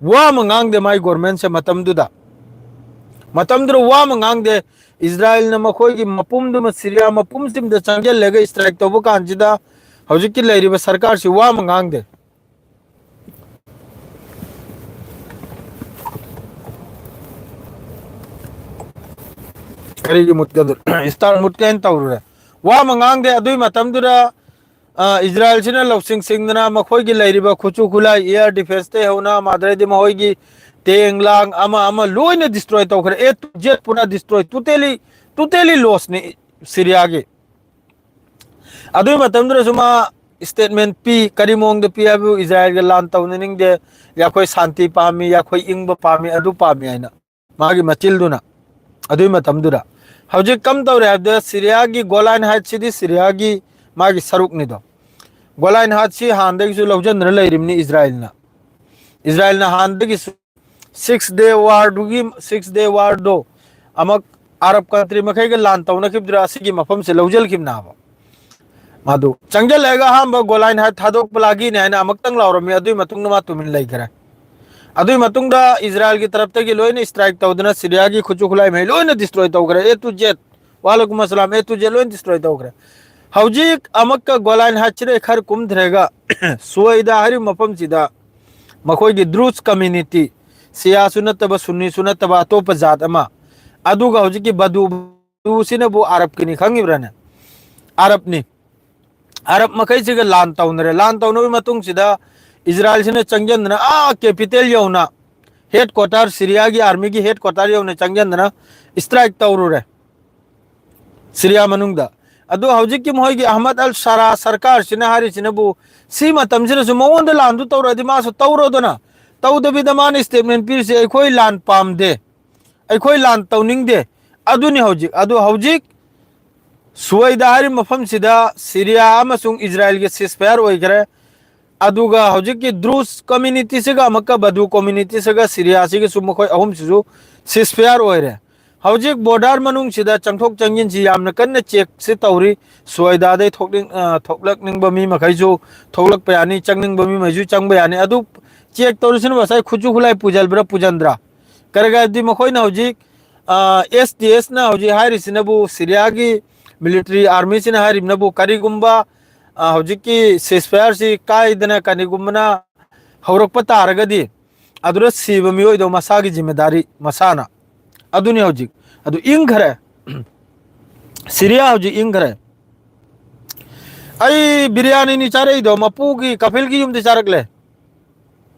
ꯋꯥ ꯑꯃ ꯉꯥꯡꯗꯦ ꯃꯥꯏ ꯒꯣꯔꯃꯦꯟꯁꯦ ꯃꯇꯝꯗꯨꯗ꯫ ꯃꯇꯝꯗꯨꯗ ꯋꯥ ꯑꯃ ꯉꯥꯡꯗꯦ꯫ ꯏꯖꯔꯥꯏꯜꯅ ꯃꯈꯣꯏꯒꯤ ꯃꯄꯨꯝꯗꯨꯃ, ꯁꯤꯔꯤꯌꯥ ꯃꯄꯨꯝꯁꯤꯃꯗ ꯆꯪꯁꯤꯜꯂꯒ ꯏꯁꯇ꯭ꯔꯥꯏꯛ ꯇꯧꯕ ꯀꯥꯟꯁꯤꯗ ꯍꯧꯖꯤꯛꯀꯤ ꯂꯩꯔꯤꯕ ꯁꯔꯀꯥꯔꯁꯤ ꯋꯥ ꯑꯃ ꯉꯥꯡꯗꯦ꯫ ꯀꯔꯤꯒꯤ ꯃꯨꯠꯀꯗꯣ? ꯏꯁꯇꯥꯔ ꯃꯨꯠꯀꯦꯅ ꯇꯧꯔꯨꯔꯦ꯫ ꯋꯥ ꯑꯃ ꯉꯥꯡꯗꯦ꯫ ꯑꯗꯨꯒꯤ ꯃꯇꯝꯗꯨꯗ, ꯑ, ꯏꯖꯔꯥꯏꯜꯁꯤꯅ ꯂꯧꯁꯤꯡ ꯁꯤꯡꯗꯅ ꯃꯈꯣꯏꯒꯤ ꯂꯩꯔꯤꯕ ꯈꯨꯠꯁꯨ ꯈꯨꯠꯂꯥꯏ, ꯏꯌꯥꯔ ꯗꯤꯐꯦꯟꯁꯇꯩ ꯍꯧꯅ, ꯃꯥꯗꯔꯩꯗꯤ ꯃꯈꯣꯏꯒꯤ ꯇꯦꯡ ꯂꯥꯡ ꯑꯃ ꯑꯃ ꯂꯣꯏꯅ ꯗꯤꯁꯇ꯭ꯔꯣꯏ ꯇꯧꯈ꯭ꯔꯦ꯫ ꯑꯦ ꯇꯨ ꯖꯦꯠ ꯄꯨꯔꯥ ꯗꯤꯁꯇ꯭ꯔꯣꯏ, ꯇꯣꯇꯦꯂꯤ, ꯇꯣꯇꯦꯂꯤ ꯂꯣꯁꯅꯤ ꯁꯤꯔꯤꯌꯥꯒꯤ꯫ ꯑꯗꯨꯒꯤ ꯃꯇꯝꯗꯨꯗꯁꯨ ꯃꯥ ꯏꯁꯇꯦꯠꯃꯦꯟ ꯄꯤ, ꯀꯔꯤ ꯃꯑꯣꯡꯗ ꯄꯤ ꯍꯥꯏꯕꯨ, ꯏꯖꯔꯥꯏꯜꯒ ꯂꯥꯟ ꯇꯧꯅꯅꯤꯡꯗꯦ, ꯑꯩꯈꯣꯏ ꯁꯥꯟꯇꯤ ꯄꯥꯝꯃꯤ, ꯑꯩꯈꯣꯏ ꯏꯪꯕ ꯄꯥꯝꯃꯤ, ꯑꯗꯨ ꯄꯥꯝꯃꯤ ꯍꯥꯏꯅ꯫ ꯃꯥꯒꯤ ꯃꯆꯤꯜꯗꯨꯅ꯫ ꯑꯗꯨꯒꯤ ꯃꯇꯝꯗꯨꯗ ꯍꯧꯖꯤꯛ ꯀꯝ ꯇꯧꯔꯦ ꯍꯥꯏꯕꯗ, ꯁꯤꯔꯤꯌꯥꯒꯤ ꯒꯣꯂꯥꯟ ꯍꯥꯏꯠꯁꯤꯗꯤ ꯁꯤꯔꯤꯌꯥꯒꯤ ꯃꯥꯒꯤ ꯁꯔꯨꯛꯅꯤꯗꯣ꯫ ꯒꯣꯂꯥꯟ ꯍꯥꯠꯁꯤ ꯍꯥꯟꯅꯗꯒꯤꯁꯨ ꯂꯧꯖꯟꯗꯨꯅ ꯂꯩꯔꯤꯕꯅꯤ ꯏꯁꯔꯥꯏꯜꯅ꯫ ꯏꯁꯔꯥꯏꯜꯅ ꯍꯥꯟꯅꯗꯒꯤꯁꯨ ꯁꯤꯛꯁ ꯗꯦ ꯋꯥꯔꯗꯨꯒꯤ, ꯁꯤꯛꯁ ꯗꯦ ꯋꯥꯔꯗꯣ ꯑꯃꯨꯛ ꯑꯔꯕ ꯀꯟꯇ꯭ꯔꯤ ꯃꯈꯩꯒ ꯂꯥꯟ ꯇꯧꯅꯈꯤꯕꯗꯨꯗ ꯑꯁꯤꯒꯤ ꯃꯐꯝꯁꯦ ꯂꯧꯁꯤꯟꯈꯤꯕꯅꯦꯕ꯫ ꯃꯥꯗꯨ ꯆꯪꯁꯤꯜꯂꯛꯑꯒ ꯑꯍꯥꯟꯕ ꯒꯣꯂꯥꯟ ꯍꯥꯠ ꯊꯥꯗꯣꯛꯄ ꯂꯥꯒꯤꯅꯤ ꯍꯥꯏꯅ ꯑꯃꯨꯛꯇꯪ ꯂꯥꯎꯔꯝꯃꯤ, ꯑꯗꯨꯒꯤ ꯃꯇꯨꯡꯗ ꯃꯥ ꯇꯨꯃꯤꯟ ꯂꯩꯈ꯭ꯔꯦ꯫ ꯑꯗꯨꯒꯤ ꯃꯇꯨꯡꯗ ꯏꯁꯔꯥꯏꯜꯒꯤ ꯇꯔꯞꯇꯒꯤ ꯂꯣꯏꯅ ꯏꯁꯇ꯭ꯔꯥꯏꯛ ꯇꯧꯗꯅ ꯁꯤꯔꯤꯌꯥꯒꯤ ꯈꯨꯠꯁꯨ ꯈꯨꯠꯂꯥꯏ ꯃꯍꯩ ꯂꯣꯏꯅ ꯗꯤꯁꯇ꯭ꯔꯣꯏ ꯇꯧꯈ꯭ꯔꯦ, ꯑꯦ ꯇꯨ ꯖꯦꯠ꯫ ꯋꯥꯂꯩꯀꯨꯝ ꯑꯁꯂꯥꯝ, ꯑꯦ ꯇꯨ ꯖꯦꯠ ꯂꯣꯏ ꯗꯤꯁꯇ꯭ꯔꯣꯏ ꯇꯧꯈ꯭ꯔꯦ꯫ ꯍꯧꯖꯤꯛ ꯑꯃꯨꯛꯀ ꯒꯣꯂꯥꯟ ꯍꯥꯠꯁꯤꯗ ꯈꯔ ꯀꯨꯝꯊꯔꯒ ꯁꯨꯋꯩꯗꯥ ꯍꯥꯏꯔꯤꯕ ꯃꯐꯝꯁꯤꯗ ꯃꯈꯣꯏꯒꯤ ꯗ꯭ꯔꯨꯖ ꯀꯝꯃ꯭ꯌꯨꯅꯤꯇꯤ, ꯁꯤꯌꯥꯁꯨ ꯅꯠꯇꯕ, ꯁꯨꯟꯅꯤꯁꯨ ꯅꯠꯇꯕ, ꯑꯇꯣꯞꯄ ꯖꯥꯠ ꯑꯃ, ꯑꯗꯨꯒ ꯍꯧꯖꯤꯛꯀꯤ ꯕꯗꯨ, ꯕꯗꯨꯁꯤꯅꯕꯨ ꯑꯔꯕꯀꯤꯅꯤ ꯈꯪꯉꯤꯕ꯭ꯔꯥꯅꯦ? ꯑꯔꯕꯅꯤ꯫ ꯑꯔꯕ ꯃꯈꯩꯁꯤꯒ ꯂꯥꯟ ꯇꯧꯅꯔꯦ꯫ ꯂꯥꯟ ꯇꯧꯅꯕꯒꯤ ꯃꯇꯨꯡꯁꯤꯗ ꯏꯁꯔꯥꯏꯜꯁꯤꯅ ꯆꯪꯁꯤꯟꯗꯅ ꯑꯥ ꯀꯦꯄꯤꯇꯦꯜ ꯌꯧꯅ, ꯍꯦꯗ ꯀ꯭ꯋꯥꯇꯔ, ꯁꯤꯔꯤꯌꯥꯒꯤ ꯑꯥꯔꯃꯤꯒꯤ ꯍꯦꯗ ꯀ꯭ꯋꯥꯇꯔ ꯌꯧꯅ ꯆꯪꯁꯤꯟꯗꯅ ꯏꯁꯇ꯭ꯔꯥꯏꯛ ꯇꯧꯔꯨꯔꯦ ꯁꯤꯔꯤꯌꯥ ꯃꯅꯨꯡꯗ꯫ ꯑꯗꯨ ꯍꯧꯖꯤꯛꯀꯤ ꯃꯣꯏꯒꯤ ꯑꯍꯃꯗ ꯑꯜ ꯁꯥꯔꯥ ꯁꯔꯀꯥꯔꯁꯤꯅ ꯍꯥꯏꯔꯤꯁꯤꯅꯕꯨ ꯁꯤ ꯃꯇꯝꯁꯤꯗꯁꯨ ꯃꯉꯣꯟꯗ ꯂꯥꯟꯗꯨ ꯇꯧꯔꯛꯑꯗꯤ ꯃꯥꯁꯨ ꯇꯧꯔꯣꯗꯅ, ꯇꯧꯗꯕꯤꯗ ꯃꯥꯅ ꯁ꯭ꯇꯦꯠꯃꯦꯟ ꯄꯤꯔꯤꯁꯦ, "ꯑꯩꯈꯣꯏ ꯂꯥꯟ ꯄꯥꯝꯗꯦ, ꯑꯩꯈꯣꯏ ꯂꯥꯟ ꯇꯧꯅꯤꯡꯗꯦ"꯫ ꯑꯗꯨꯅꯤ ꯍꯧꯖꯤꯛ꯫ ꯑꯗꯨ ꯍꯧꯖꯤꯛ ꯁꯨꯋꯩꯗꯥ ꯍꯥꯏꯔꯤꯕ ꯃꯐꯝꯁꯤꯗ ꯁꯤꯔꯤꯌꯥ ꯑꯃꯁꯨꯡ ꯏꯁꯔꯥꯏꯜꯒꯤ ꯁꯤꯁꯐꯥꯌꯔ ꯑꯣꯏꯈ꯭ꯔꯦ꯫ ꯑꯗꯨꯒ ꯍꯧꯖꯤꯛꯀꯤ ꯗ꯭ꯔꯨꯖ ꯀꯝꯃ꯭ꯌꯨꯅꯤꯇꯤꯁꯤꯒ ꯑꯃꯨꯛꯀ ꯕꯗꯨ ꯀꯝꯃ꯭ꯌꯨꯅꯤꯇꯤꯁꯤꯒ ꯁꯤꯔꯤꯌꯥꯁꯤꯒꯁꯨ ꯃꯈꯣꯏ ꯑꯍꯨꯝꯁꯤꯁꯨ ꯁꯤꯁꯐꯥꯌꯔ ꯑꯣꯏꯔꯦ꯫ ꯍꯧꯖꯤꯛ ꯕꯣꯔꯗꯔ ꯃꯅꯨꯡꯁꯤꯗ ꯆꯪꯊꯣꯛ ꯆꯪꯁꯤꯟꯁꯤ ꯌꯥꯝꯅ ꯀꯟꯅ ꯆꯦꯛꯁꯤ ꯇꯧꯔꯤ꯫ ꯁꯨꯋꯩꯗꯥꯗꯩ ꯊꯣꯛꯅꯤꯡ-, ꯑ, ꯊꯣꯛꯂꯛꯅꯤꯡꯕ ꯃꯤ ꯃꯈꯩꯁꯨ ꯊꯣꯛꯂꯛꯄ ꯌꯥꯅꯤ, ꯆꯪꯅꯤꯡꯕ ꯃꯤ ꯃꯈꯩꯁꯨ ꯆꯪꯕ ꯌꯥꯅꯤ꯫ ꯑꯗꯨ ꯆꯦꯛ ꯇꯧꯔꯤꯁꯤꯅ ꯉꯁꯥꯏ ꯈꯨꯠꯁꯨ ꯈꯨꯠꯂꯥꯏ ꯄꯨꯁꯤꯟꯕ꯭ꯔꯥ ꯄꯨꯁꯤꯟꯗ꯭ꯔꯥ? ꯀꯔꯤꯒꯤꯅꯣ ꯍꯥꯏꯕꯗꯤ ꯃꯈꯣꯏꯅ ꯍꯧꯖꯤꯛ, ꯑ, ꯑꯦꯁ ꯇꯤ ꯑꯦꯁꯅ ꯍꯧꯖꯤꯛ ꯍꯥꯏꯔꯤꯁꯤꯅꯕꯨ ꯁꯤꯔꯤꯌꯥꯒꯤ ꯃꯤꯂꯤꯇꯔꯤ ꯑꯥꯔꯃꯤꯁꯤꯅ ꯍꯥꯏꯔꯤꯕꯅꯕꯨ ꯀꯔꯤꯒꯨꯝꯕ, ꯑ, ꯍꯧꯖꯤꯛꯀꯤ ꯁꯤꯁꯐꯥꯌꯔꯁꯤ ꯀꯥꯏꯗꯅ ꯀꯔꯤꯒꯨꯝꯕꯅ ꯍꯧꯔꯛꯄ ꯇꯥꯔꯒꯗꯤ ꯑꯗꯨꯗ ꯁꯤꯕ ꯃꯤꯑꯣꯏꯗꯣ ꯃꯁꯥꯒꯤ ꯖꯤꯝꯃꯦꯗꯥꯔꯤ ꯃꯁꯥꯅ꯫ ꯑꯗꯨꯅꯤ ꯍꯧꯖꯤꯛ꯫ ꯑꯗꯨ ꯏꯪꯈ꯭ꯔꯦ꯫ ꯁꯤꯔꯤꯌꯥ ꯍꯧꯖꯤꯛ ꯏꯪꯈ꯭ꯔꯦ꯫ ꯑꯩ ꯕꯤꯔꯌꯥꯅꯤꯅꯤ ꯆꯥꯔꯛꯏꯗꯣ, ꯃꯄꯨꯒꯤ ꯀꯐꯤꯜꯒꯤ ꯌꯨꯝꯗ ꯆꯥꯔꯛꯂꯦ꯫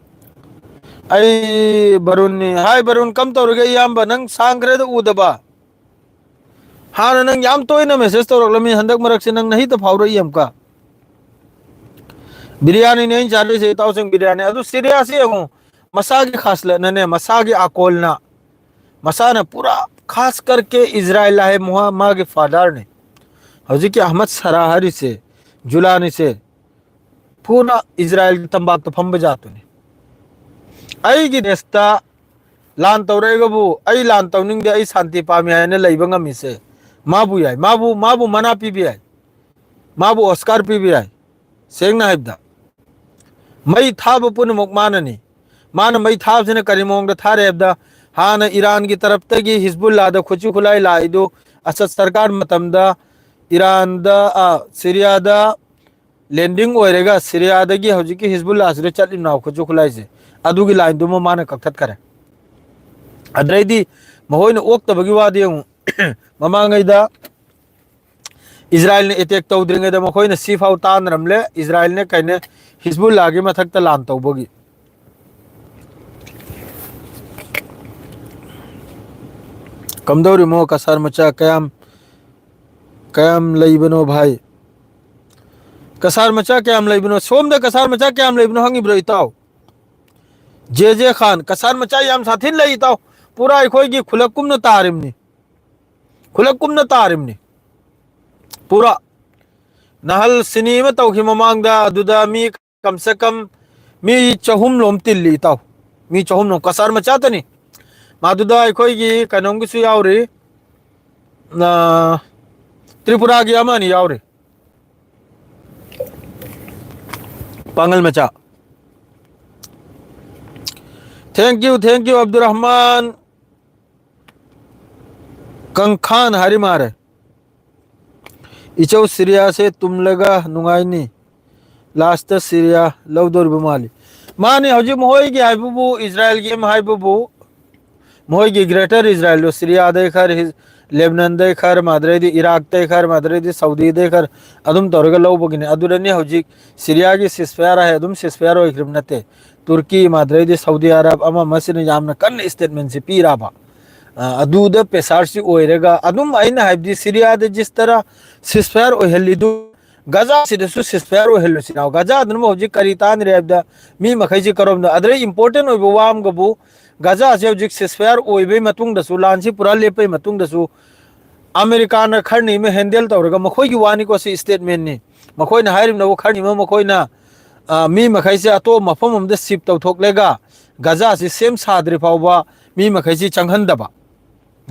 ꯑꯩ ꯕꯔꯨꯟꯅꯤ꯫ ꯍꯥꯏ ꯕꯔꯨꯟ, ꯀꯝ ꯇꯧꯔꯤꯒꯦ ꯏꯌꯥꯝꯕ? ꯅꯪ ꯁꯥꯡꯈ꯭ꯔꯦꯗ ꯎꯗꯕ꯫ ꯍꯥꯟꯅ ꯅꯪ ꯌꯥꯝ ꯇꯣꯏꯅ ꯃꯦꯁꯦꯖ ꯇꯧꯔꯛꯂꯝꯃꯤ, ꯍꯟꯗꯛ ꯃꯔꯛꯁꯦ ꯅꯪ ꯅꯍꯤꯛꯇ ꯐꯥꯎꯔꯛꯏ ꯑꯃꯨꯛꯀ꯫ ꯕꯤꯔꯌꯥꯅꯤꯅꯦ ꯑꯩꯅ ꯆꯥꯗꯣꯏꯁꯦ, ꯏꯇꯥꯎꯁꯤꯡ, ꯕꯤꯔꯌꯥꯅꯤ꯫ ꯑꯗꯨ ꯁꯤꯔꯤꯌꯥꯁꯤ ꯌꯦꯡꯉꯨ, ꯃꯁꯥꯒꯤ ꯈꯥꯁꯂꯠꯅꯅꯦ, ꯃꯁꯥꯒꯤ ꯑꯀꯣꯜꯅ ꯃꯁꯥꯅ ꯄꯨꯔꯥ ꯈꯥꯁ ꯀꯔꯀꯦ ꯏꯖꯔꯥꯏꯜ ꯍꯥꯏ ꯃꯍꯥ-, ꯃꯥꯒꯤ ꯐꯥꯗꯔꯅꯤ꯫ ꯍꯧꯖꯤꯛꯀꯤ ꯑꯍꯃꯗ ꯁꯔꯥ ꯍꯥꯏꯔꯤꯁꯦ, ꯖꯨꯂꯥꯅꯤꯁꯦ, ꯄꯨꯔꯥ ꯏꯖꯔꯥꯏꯜꯒꯤ ꯇꯝꯄꯥꯛꯇ ꯐꯝꯕ ꯖꯥꯠꯇꯨꯅꯤ꯫ ꯑꯩꯒꯤ ꯗꯦꯁꯇ ꯂꯥꯟ ꯇꯧꯔꯛꯑꯒꯕꯨ, "ꯑꯩ ꯂꯥꯟ ꯇꯧꯅꯤꯡꯗꯦ, ꯑꯩ ꯁꯥꯟꯇꯤ ꯄꯥꯝꯃꯤ" ꯍꯥꯏꯅ ꯂꯩꯕ ꯉꯝꯃꯤꯁꯦ ꯃꯥꯕꯨ ꯌꯥꯏ, ꯃꯥꯕꯨ, ꯃꯥꯕꯨ ꯃꯅꯥ ꯄꯤꯕ ꯌꯥꯏ, ꯃꯥꯕꯨ ꯑꯣꯁꯀꯥꯔ ꯄꯤꯕ ꯌꯥꯏ꯫ ꯁꯦꯡꯅ ꯍꯥꯏꯕꯗ, ꯃꯩ ꯊꯥꯕ ꯄꯨꯝꯅꯃꯛ ꯃꯥꯅꯅꯤ꯫ ꯃꯥꯅ ꯃꯩ ꯊꯥꯕꯁꯤꯅ ꯀꯔꯤ ꯃꯑꯣꯡꯗ ꯊꯥꯔꯦ ꯍꯥꯏꯕꯗ, ꯍꯥꯟꯅ ꯏꯔꯥꯟꯒꯤ ꯇꯔꯞꯇꯒꯤ ꯍꯤꯖꯕꯨꯜꯂꯥꯗ ꯈꯨꯠꯁꯨ ꯈꯨꯠꯂꯥꯏ ꯂꯥꯛꯏꯗꯨ ꯑꯁꯗ ꯁꯔꯀꯥꯔ ꯃꯇꯝꯗ ꯏꯔꯥꯟꯗ, ꯑ, ꯁꯤꯔꯤꯌꯥꯗ ꯂꯦꯟꯗꯤꯡ ꯑꯣꯏꯔꯒ ꯁꯤꯔꯤꯌꯥꯗꯒꯤ ꯍꯧꯖꯤꯛꯀꯤ ꯍꯤꯖꯕꯨꯜꯂꯥꯁꯤꯗ ꯆꯠꯂꯤꯕꯅ ꯈꯨꯠꯁꯨ ꯈꯨꯠꯂꯥꯏꯁꯦ, ꯑꯗꯨꯒꯤ ꯂꯥꯏꯟꯗꯨꯃ ꯃꯥꯅ ꯀꯛꯊꯠꯈꯔꯦ꯫ ꯑꯗꯩꯗꯤ ꯃꯈꯣꯏꯅ ꯑꯣꯛꯇꯕꯒꯤ ꯋꯥꯗꯤ ꯌꯦꯡꯉꯨ, ꯃꯃꯥꯡꯉꯩꯗ ꯏꯖꯔꯥꯏꯜꯅ ꯑꯦꯇꯦꯛ ꯇꯧꯗ꯭ꯔꯤꯉꯩꯗ ꯃꯈꯣꯏꯅ ꯁꯤꯐꯥꯎ ꯇꯥꯟꯅꯔꯝꯂꯦ, ꯏꯖꯔꯥꯏꯜꯅ ꯀꯩꯅ ꯍꯤꯖꯕꯨꯜꯂꯥꯒꯤ ꯃꯊꯛꯇ ꯂꯥꯟ ꯇꯧꯕꯒꯤ꯫ ꯀꯝꯗꯧꯔꯤꯃꯣ ꯀꯁꯥꯔ ꯃꯆꯥ ꯀꯌꯥꯝ, ꯀꯌꯥꯝ ꯂꯩꯕꯅꯣ ꯚꯥꯏ? ꯀꯁꯥꯔ ꯃꯆꯥ ꯀꯌꯥꯝ ꯂꯩꯕꯅꯣ? ꯁꯣꯝꯗ ꯀꯁꯥꯔ ꯃꯆꯥ ꯀꯌꯥꯝ ꯂꯩꯕꯅꯣ ꯍꯪꯉꯤꯕ꯭ꯔꯣ ꯏꯇꯥꯎ? ꯖꯦ ꯖꯦ ꯈꯥꯟ, ꯀꯁꯥꯔ ꯃꯆꯥ ꯌꯥꯝ ꯁꯥꯊꯤꯅ ꯂꯩ ꯏꯇꯥꯎ꯫ ꯄꯨꯔꯥ ꯑꯩꯈꯣꯏꯒꯤ ꯈꯨꯂꯛ ꯀꯨꯝꯅ ꯇꯥꯔꯤꯕꯅꯤ꯫ ꯈꯨꯂꯛ ꯀꯨꯝꯅ ꯇꯥꯔꯤꯕꯅꯤ꯫ ꯄꯨꯔꯥ ꯅꯍꯜ ꯁꯤꯅꯤ ꯑꯃ ꯇꯧꯈꯤ ꯃꯃꯥꯡꯗ, ꯑꯗꯨꯗ ꯃꯤ ꯀꯝ ꯁꯦ ꯀꯝ ꯃꯤ ꯆꯍꯨꯝ ꯂꯣꯝ ꯇꯤꯜꯂꯤ ꯏꯇꯥꯎ꯫ ꯃꯤ ꯆꯍꯨꯝ ꯂꯣꯝ ꯀꯁꯥꯔ ꯃꯆꯥꯇꯅꯤ꯫ ꯃꯗꯨꯗ ꯑꯩꯈꯣꯏꯒꯤ ꯀꯩꯅꯣꯝꯒꯤꯁꯨ ꯌꯥꯎꯔꯤ, ꯑ, ꯇ꯭ꯔꯤꯄꯨꯔꯥꯒꯤ ꯑꯃ ꯑꯅꯤ ꯌꯥꯎꯔꯤ꯫ ꯄꯥꯡꯒꯜ ꯃꯆꯥ꯫ Thank you, thank you, Abdur Rahman ꯀꯪꯈꯥꯟ ꯍꯥꯏꯔꯤ ꯃꯥꯔꯦ꯫ ꯏꯆꯧ ꯁꯤꯔꯤꯌꯥꯁꯦ ꯇꯨꯝꯂꯒ ꯅꯨꯡꯉꯥꯏꯅꯤ꯫ ꯂꯥꯁꯇ ꯁꯤꯔꯤꯌꯥ ꯂꯧꯗꯣꯔꯤꯕ ꯃꯥꯜꯂꯤ꯫ ꯃꯥꯅꯤ, ꯍꯧꯖꯤꯛ ꯃꯈꯣꯏꯒꯤ ꯍꯥꯏꯕꯕꯨ, ꯏꯖꯔꯥꯏꯜꯒꯤ ꯑꯃ ꯍꯥꯏꯕꯕꯨ, ꯃꯈꯣꯏꯒꯤ ꯒ꯭ꯔꯦꯇꯔ ꯏꯖꯔꯥꯏꯜꯗꯣ ꯁꯤꯔꯤꯌꯥꯗꯩ ꯈꯔ, ꯍꯤꯖ-, ꯂꯦꯕꯅꯟꯗꯩ ꯈꯔ, ꯃꯥꯗ꯭ꯔꯩꯗꯤ ꯏꯔꯥꯛꯇꯩ ꯈꯔ, ꯃꯥꯗ꯭ꯔꯩꯗꯤ ꯁꯥꯎꯗꯤꯗꯩ ꯈꯔ ꯑꯗꯨꯝ ꯇꯧꯔꯒ ꯂꯧꯕꯒꯤꯅꯤ꯫ ꯑꯗꯨꯗꯅꯤ ꯍꯧꯖꯤꯛ ꯁꯤꯔꯤꯌꯥꯒꯤ ceasefire ꯍꯥꯏ ꯑꯗꯨꯝ ceasefire ꯑꯣꯏꯈ꯭ꯔꯤꯕ ꯅꯠꯇꯦ꯫ ꯇꯨꯔꯀꯤ, ꯃꯥꯗ꯭ꯔꯩꯗꯤ ꯁꯥꯎꯗꯤ ꯑꯔꯥꯕ, ꯑꯃ ꯑꯃꯁꯤꯅ ꯌꯥꯝꯅ ꯀꯟꯅ statementꯁꯤ ꯄꯤꯔꯕ꯫ ꯑ, ꯑꯗꯨꯗ pressureꯁꯤ ꯑꯣꯏꯔꯒ ꯑꯗꯨꯝ ꯑꯩꯅ ꯍꯥꯏꯕꯗꯤ ꯁꯤꯔꯤꯌꯥꯗ ꯖꯤꯁ ꯇꯔꯥ ceasefire ꯑꯣꯏꯍꯜꯂꯤꯗꯨ ꯒꯖꯥꯁꯤꯗꯁꯨ ceasefire ꯑꯣꯏꯍꯜꯂꯨꯁꯤ ꯂꯥꯎ꯫ ꯒꯖꯥꯗꯅ ꯍꯧꯖꯤꯛ ꯀꯔꯤ ꯇꯥꯟꯅꯔꯤ ꯍꯥꯏꯕꯗ ꯃꯤ ꯃꯈꯩꯁꯤ ꯀꯔꯣꯝꯗ, ꯑꯗꯩ important ꯑꯣꯏꯕ ꯋꯥ ꯑꯃꯒꯕꯨ ꯒꯖꯥꯁꯦ ꯍꯧꯖꯤꯛ ceasefire ꯑꯣꯏꯕꯩ ꯃꯇꯨꯡꯗꯁꯨ, ꯂꯥꯟꯁꯤ ꯄꯨꯔꯥ ꯂꯦꯞꯄꯩ ꯃꯇꯨꯡꯗꯁꯨ, ꯑꯃꯦꯔꯤꯀꯥꯅ ꯈꯔꯅꯤ ꯑꯃ handle ꯇꯧꯔꯒ, ꯃꯈꯣꯏꯒꯤ ꯋꯥꯅꯤꯀꯣ, ꯁꯤ statement ꯅꯤ, ꯃꯈꯣꯏꯅ ꯍꯥꯏꯔꯤꯕꯅꯕꯨ, ꯈꯔꯅꯤ ꯑꯃ ꯃꯈꯣꯏꯅ, ꯑ, ꯃꯤ ꯃꯈꯩꯁꯦ ꯑꯇꯣꯞꯄ ꯃꯐꯝ ꯑꯃꯗ shift ꯇꯧꯊꯣꯛꯂꯒ, ꯒꯖꯥꯁꯤ ꯁꯦꯝ ꯁꯥꯗ꯭ꯔꯤ ꯐꯥꯎꯕ ꯃꯤ ꯃꯈꯩꯁꯤ ꯆꯪꯍꯟꯗꯕ,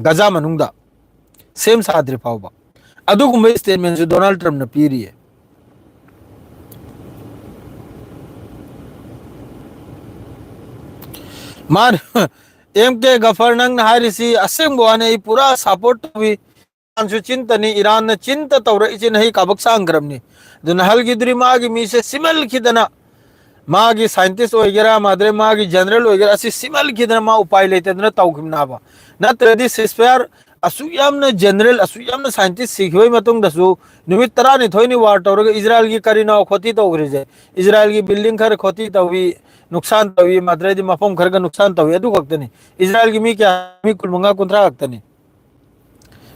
ꯒꯖꯥ ꯃꯅꯨꯡꯗ ꯁꯦꯝ ꯁꯥꯗ꯭ꯔꯤ ꯐꯥꯎꯕ꯫ ꯑꯗꯨꯒꯨꯝꯕ statement ꯁꯨ ꯗꯣꯅꯥꯜꯗ ꯇ꯭ꯔꯝꯞꯅ ꯄꯤꯔꯤꯌꯦ꯫ ꯃꯥꯅ, ꯑꯦꯝ ꯀꯦ ꯒꯐꯔ, ꯅꯪꯅ ꯍꯥꯏꯔꯤꯁꯤ ꯑꯁꯦꯡꯕ ꯋꯥꯅꯤ, ꯑꯩ ꯄꯨꯔꯥ support ꯇꯧꯏ꯫ ꯏꯔꯥꯟꯁꯨ ꯆꯤꯟꯇꯅꯤ, ꯏꯔꯥꯟꯅ ꯆꯤꯟꯇ ꯇꯧꯔꯛꯏꯁꯤꯅ ꯑꯩ ꯀꯥꯕꯛ ꯁꯥꯡꯈ꯭ꯔꯕꯅꯤ꯫ ꯑꯗꯨꯅ ꯍꯜꯒꯤꯗꯨꯔꯤ ꯃꯥꯒꯤ ꯃꯤꯁꯦ ꯁꯤꯃꯜꯈꯤꯗꯅ, ꯃꯥꯒꯤ scientist ꯑꯣꯏꯒꯦꯔꯥ, ꯃꯥꯗ꯭ꯔꯦ ꯃꯥꯒꯤ general ꯑꯣꯏꯒꯦꯔꯥ, ꯑꯁꯤ ꯁꯤꯃꯜꯈꯤꯗꯅ ꯃꯥ ꯎꯄꯥꯏ ꯂꯩꯇꯗꯅ ꯇꯧꯈꯤꯕꯅꯦꯕ꯫ ꯅꯠꯇ꯭ꯔꯗꯤ ceasefire ꯑꯁꯨꯛ ꯌꯥꯝꯅ general, ꯑꯁꯨꯛ ꯌꯥꯝꯅ scientist ꯁꯤꯈꯤꯕꯒꯤ ꯃꯇꯨꯡꯗꯁꯨ ꯅꯨꯃꯤꯠ ꯇꯔꯥꯅꯤꯊꯣꯏꯅꯤ war ꯇꯧꯔꯒ ꯏꯖꯔꯥꯏꯜꯒꯤ ꯀꯔꯤꯅꯣ ꯈꯣꯇꯤ ꯇꯧꯈ꯭ꯔꯤꯁꯦ? ꯏꯖꯔꯥꯏꯜꯒꯤ building ꯈꯔ ꯈꯣꯇꯤ ꯇꯧꯏ, ꯅꯨꯡꯁꯥꯟ ꯇꯧꯏ, ꯃꯥꯗ꯭ꯔꯦꯗꯤ ꯃꯐꯝ ꯈꯔꯒ ꯅꯨꯡꯁꯥꯟ ꯇꯧꯏ, ꯑꯗꯨ ꯈꯛꯇꯅꯤ꯫ ꯏꯖꯔꯥꯏꯜꯒꯤ ꯃꯤ ꯀꯌꯥ? ꯃꯤ ꯀꯨꯟꯃꯉꯥ, ꯀꯨꯟꯊ꯭ꯔꯥ ꯈꯛꯇꯅꯤ꯫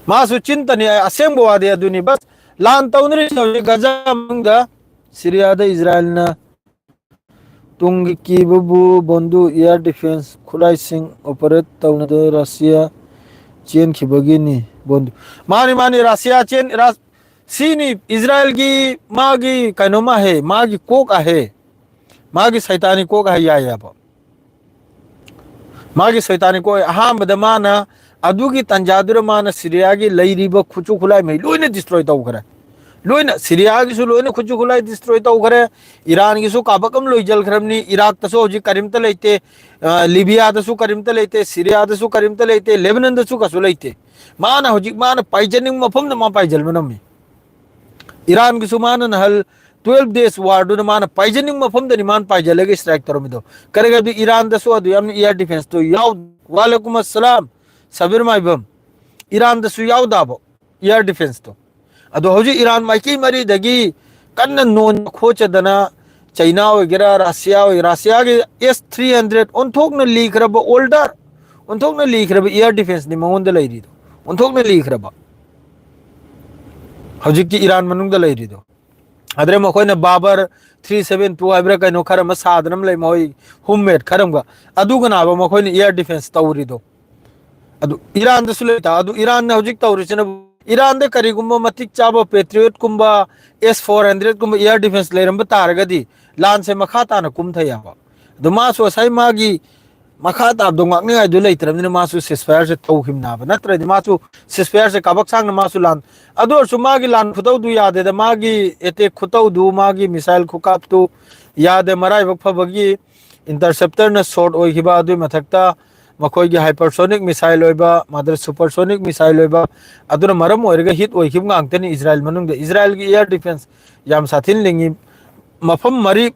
ꯃꯥꯁꯨ ꯆꯤꯟꯇꯅꯤ, ꯑꯁꯦꯡꯕ ꯋꯥꯗꯤ ꯑꯗꯨꯅꯤ꯫ ꯕꯁ, ꯂꯥꯟ ꯇꯧꯅꯔꯤꯁꯦ ꯍꯧꯖꯤꯛ ꯒꯖꯥ ꯃꯅꯨꯡꯗ, ꯁꯤꯔꯤꯌꯥꯗ ꯏꯖꯔꯥꯏꯜꯅ ꯇꯨꯡꯒꯤ ꯀꯤꯕꯕꯨ ꯕꯣꯟꯗꯨ air defense ꯈꯨꯠꯂꯥꯏꯁꯤꯡ operate ꯇꯧꯅꯗ ꯔꯁꯤꯌꯥ ꯆꯦꯟꯈꯤꯕꯒꯤꯅꯤ꯫ ꯕꯣꯟꯗꯨ, ꯃꯥꯅꯤ, ꯃꯥꯅꯤ, ꯔꯁꯤꯌꯥ ꯆꯦꯟ-, ꯔꯥ-, ꯁꯤꯅꯤ ꯏꯖꯔꯥꯏꯜꯒꯤ ꯃꯥꯒꯤ ꯀꯩꯅꯣꯃ ꯍꯦ, ꯃꯥꯒꯤ ꯀꯣꯛ ꯑꯍꯦ, ꯃꯥꯒꯤ ꯁꯩꯇꯥꯅꯤ ꯀꯣꯛ ꯑꯍꯦ ꯌꯥꯏ ꯍꯥꯏꯕ꯫ ꯃꯥꯒꯤ ꯁꯩꯇꯥꯅꯤ ꯀꯣꯛ ꯑꯍꯦ꯫ ꯑꯍꯥꯟꯕꯗ ꯃꯥꯅ ꯑꯗꯨꯒꯤ ꯇꯥꯟꯖꯥꯗꯨꯗ ꯃꯥꯅ ꯁꯤꯔꯤꯌꯥꯒꯤ ꯂꯩꯔꯤꯕ ꯈꯨꯠꯁꯨ ꯈꯨꯠꯂꯥꯏ ꯃꯩ ꯂꯣꯏꯅ destroy ꯇꯧꯈ꯭ꯔꯦ꯫ ꯂꯣꯏꯅ ꯁꯤꯔꯤꯌꯥꯒꯤꯁꯨ ꯂꯣꯏꯅ ꯈꯨꯠꯁꯨ ꯈꯨꯠꯂꯥꯏ destroy ꯇꯧꯈ꯭ꯔꯦ꯫ ꯏꯔꯥꯟꯒꯤꯁꯨ ꯀꯥꯕꯛ ꯑꯃ ꯂꯣꯏꯖꯜꯈ꯭ꯔꯕꯅꯤ꯫ ꯏꯔꯥꯛꯇꯁꯨ ꯍꯧꯖꯤꯛ ꯀꯔꯤꯝꯇ ꯂꯩꯇꯦ꯫ ꯑ, ꯂꯤꯕꯤꯌꯥꯗꯁꯨ ꯀꯔꯤꯝꯇ ꯂꯩꯇꯦ꯫ ꯁꯤꯔꯤꯌꯥꯗꯁꯨ ꯀꯔꯤꯝꯇ ꯂꯩꯇꯦ꯫ ꯂꯦꯕꯅꯟꯗꯁꯨ ꯀꯩꯁꯨ ꯂꯩꯇꯦ꯫ ꯃꯥꯅ ꯍꯧꯖꯤꯛ ꯃꯥꯅ ꯄꯥꯏꯖꯅꯤꯡꯕ ꯃꯐꯝꯗ ꯃꯥ ꯄꯥꯏꯖꯟꯕ ꯉꯝꯃꯤ꯫ ꯏꯔꯥꯟꯒꯤꯁꯨ ꯃꯥꯅ ꯅꯍꯜ twelve days war ꯗꯨꯅ ꯃꯥꯅ ꯄꯥꯏꯖꯅꯤꯡꯕ ꯃꯐꯝꯗꯅꯤ ꯃꯥꯅ ꯄꯥꯏꯖꯜꯂꯒ strike ꯇꯧꯔꯝꯃꯤꯗꯣ꯫ ꯀꯔꯤꯒꯤꯅꯣ ꯍꯥꯏꯕꯗꯤ ꯏꯔꯥꯟꯗꯁꯨ ꯑꯗꯨ ꯌꯥꯝꯅ air defense ꯇꯣ ꯌꯥꯎ-, ꯋꯥꯂꯦꯀꯨꯝ ꯑꯁꯂꯥꯝ, ꯁꯕꯤꯔ ꯃꯥꯏꯕꯝ꯫ ꯏꯔꯥꯟꯗꯁꯨ ꯌꯥꯎꯗꯕ air defense ꯇꯣ꯫ ꯑꯗꯣ ꯍꯧꯖꯤꯛ ꯏꯔꯥꯟ ꯃꯥꯏꯀꯩ ꯃꯔꯤꯗꯒꯤ ꯀꯟꯅ ꯅꯣꯟꯕ ꯈꯣꯠꯆꯗꯅ, ꯆꯩꯅꯥ ꯑꯣꯏꯒꯦꯔꯥ, ꯔꯁꯤꯌꯥ ꯑꯣꯏꯒꯦꯔꯥ, ꯔꯁꯤꯌꯥꯒꯤ S three hundred ꯑꯣꯟꯊꯣꯛꯅ ꯂꯤꯈ꯭ꯔꯕ, older, ꯑꯣꯟꯊꯣꯛꯅ ꯂꯤꯈ꯭ꯔꯕ air defense ꯅꯤ ꯃꯉꯣꯟꯗ ꯂꯩꯔꯤꯗꯣ꯫ ꯑꯣꯟꯊꯣꯛꯅ ꯂꯤꯈ꯭ꯔꯕ꯫ ꯍꯧꯖꯤꯛꯀꯤ ꯏꯔꯥꯟ ꯃꯅꯨꯡꯗ ꯂꯩꯔꯤꯗꯣ꯫ ꯑꯗꯨꯗ ꯃꯈꯣꯏꯅ ꯕꯥꯕꯔ ꯊ꯭ꯔꯤ ꯁꯚꯦꯟ ꯇꯨ ꯍꯥꯏꯕ꯭ꯔꯥ ꯀꯩꯅꯣ ꯈꯔ ꯑꯃ ꯁꯥꯗꯅ ꯑꯃ ꯂꯩ, ꯃꯈꯣꯏ ꯍꯣꯝ ꯃꯦꯗ ꯈꯔ ꯑꯃꯒ꯫ ꯑꯗꯨꯒꯅꯥꯕ ꯃꯈꯣꯏꯅ ꯑꯦꯌꯔ ꯗꯤꯐꯦꯟꯁ ꯇꯧꯔꯤꯗꯣ꯫ ꯑꯗꯨ ꯏꯔꯥꯟꯗꯁꯨ ꯂꯩꯇ, ꯑꯗꯨ ꯏꯔꯥꯟꯅ ꯍꯧꯖꯤꯛ ꯇꯧꯔꯤꯁꯤꯅ, ꯏꯔꯥꯟꯗ ꯀꯔꯤꯒꯨꯝꯕ ꯃꯇꯤꯛ ꯆꯥꯕ ꯄꯦꯇ꯭ꯔꯤꯌꯣꯠꯀꯨꯝꯕ ꯑꯦꯁ ꯐꯣꯔ ꯍꯟꯗ꯭ꯔꯦꯠꯀꯨꯝꯕ ꯑꯦꯌꯔ ꯗꯤꯐꯦꯟꯁ ꯂꯩꯔꯝꯕ ꯇꯥꯔꯒꯗꯤ ꯂꯥꯟꯁꯦ ꯃꯈꯥ ꯇꯥꯅ ꯀꯨꯝꯊ ꯌꯥꯕ꯫ ꯑꯗꯨ ꯃꯥꯁꯨ ꯉꯁꯥꯏ ꯃꯥꯒꯤ ꯃꯈꯥ ꯇꯥꯕꯗꯣ ꯉꯥꯛꯅꯤꯡꯉꯥꯏꯗꯨ ꯂꯩꯇ꯭ꯔꯕꯅꯤꯅ ꯃꯥꯁꯨ ꯁꯤꯁꯐꯥꯌꯔꯁꯦ ꯇꯧꯈꯤꯕꯅꯦꯕ꯫ ꯅꯠꯇ꯭ꯔꯗꯤ ꯃꯥꯁꯨ ꯁꯤꯁꯐꯥꯌꯔꯁꯦ ꯀꯥꯕꯛ ꯁꯥꯡꯅ ꯃꯥꯁꯨ ꯂꯥꯟ, ꯑꯗꯨ ꯑꯣꯏꯔꯁꯨ ꯃꯥꯒꯤ ꯂꯥꯟ ꯈꯨꯇꯧꯗꯨ ꯌꯥꯗꯦꯗ, ꯃꯥꯒꯤ ꯑꯦꯇꯦꯛ ꯈꯨꯇꯧꯗꯨ, ꯃꯥꯒꯤ ꯃꯤꯁꯥꯏꯜ ꯈꯨꯀꯥꯞꯇꯨ ꯌꯥꯗꯦ꯫ ꯃꯔꯥꯏꯕꯛ ꯐꯕꯒꯤ ꯏꯟꯇꯔꯁꯦꯞꯇꯔꯅ ꯁꯣꯔꯠ ꯑꯣꯏꯈꯤꯕ, ꯑꯗꯨꯒꯤ ꯃꯊꯛꯇ ꯃꯈꯣꯏꯒꯤ ꯍꯥꯏꯄꯔꯁꯣꯅꯤꯛ ꯃꯤꯁꯥꯏꯜ ꯑꯣꯏꯕ, ꯃꯥꯗꯔ ꯁꯨꯄꯔꯁꯣꯅꯤꯛ ꯃꯤꯁꯥꯏꯜ ꯑꯣꯏꯕ, ꯑꯗꯨꯅ ꯃꯔꯝ ꯑꯣꯏꯔꯒ ꯍꯤꯠ ꯑꯣꯏꯈꯤꯕ ꯉꯥꯛꯇꯅꯤ ꯏꯖꯔꯥꯏꯜ ꯃꯅꯨꯡꯗ꯫ ꯏꯖꯔꯥꯏꯜꯒꯤ ꯑꯦꯌꯔ ꯗꯤꯐꯦꯟꯁ ꯌꯥꯝ ꯁꯥꯊꯤꯅ ꯂꯤꯡꯉꯤ꯫ ꯃꯐꯝ ꯃꯔꯤ,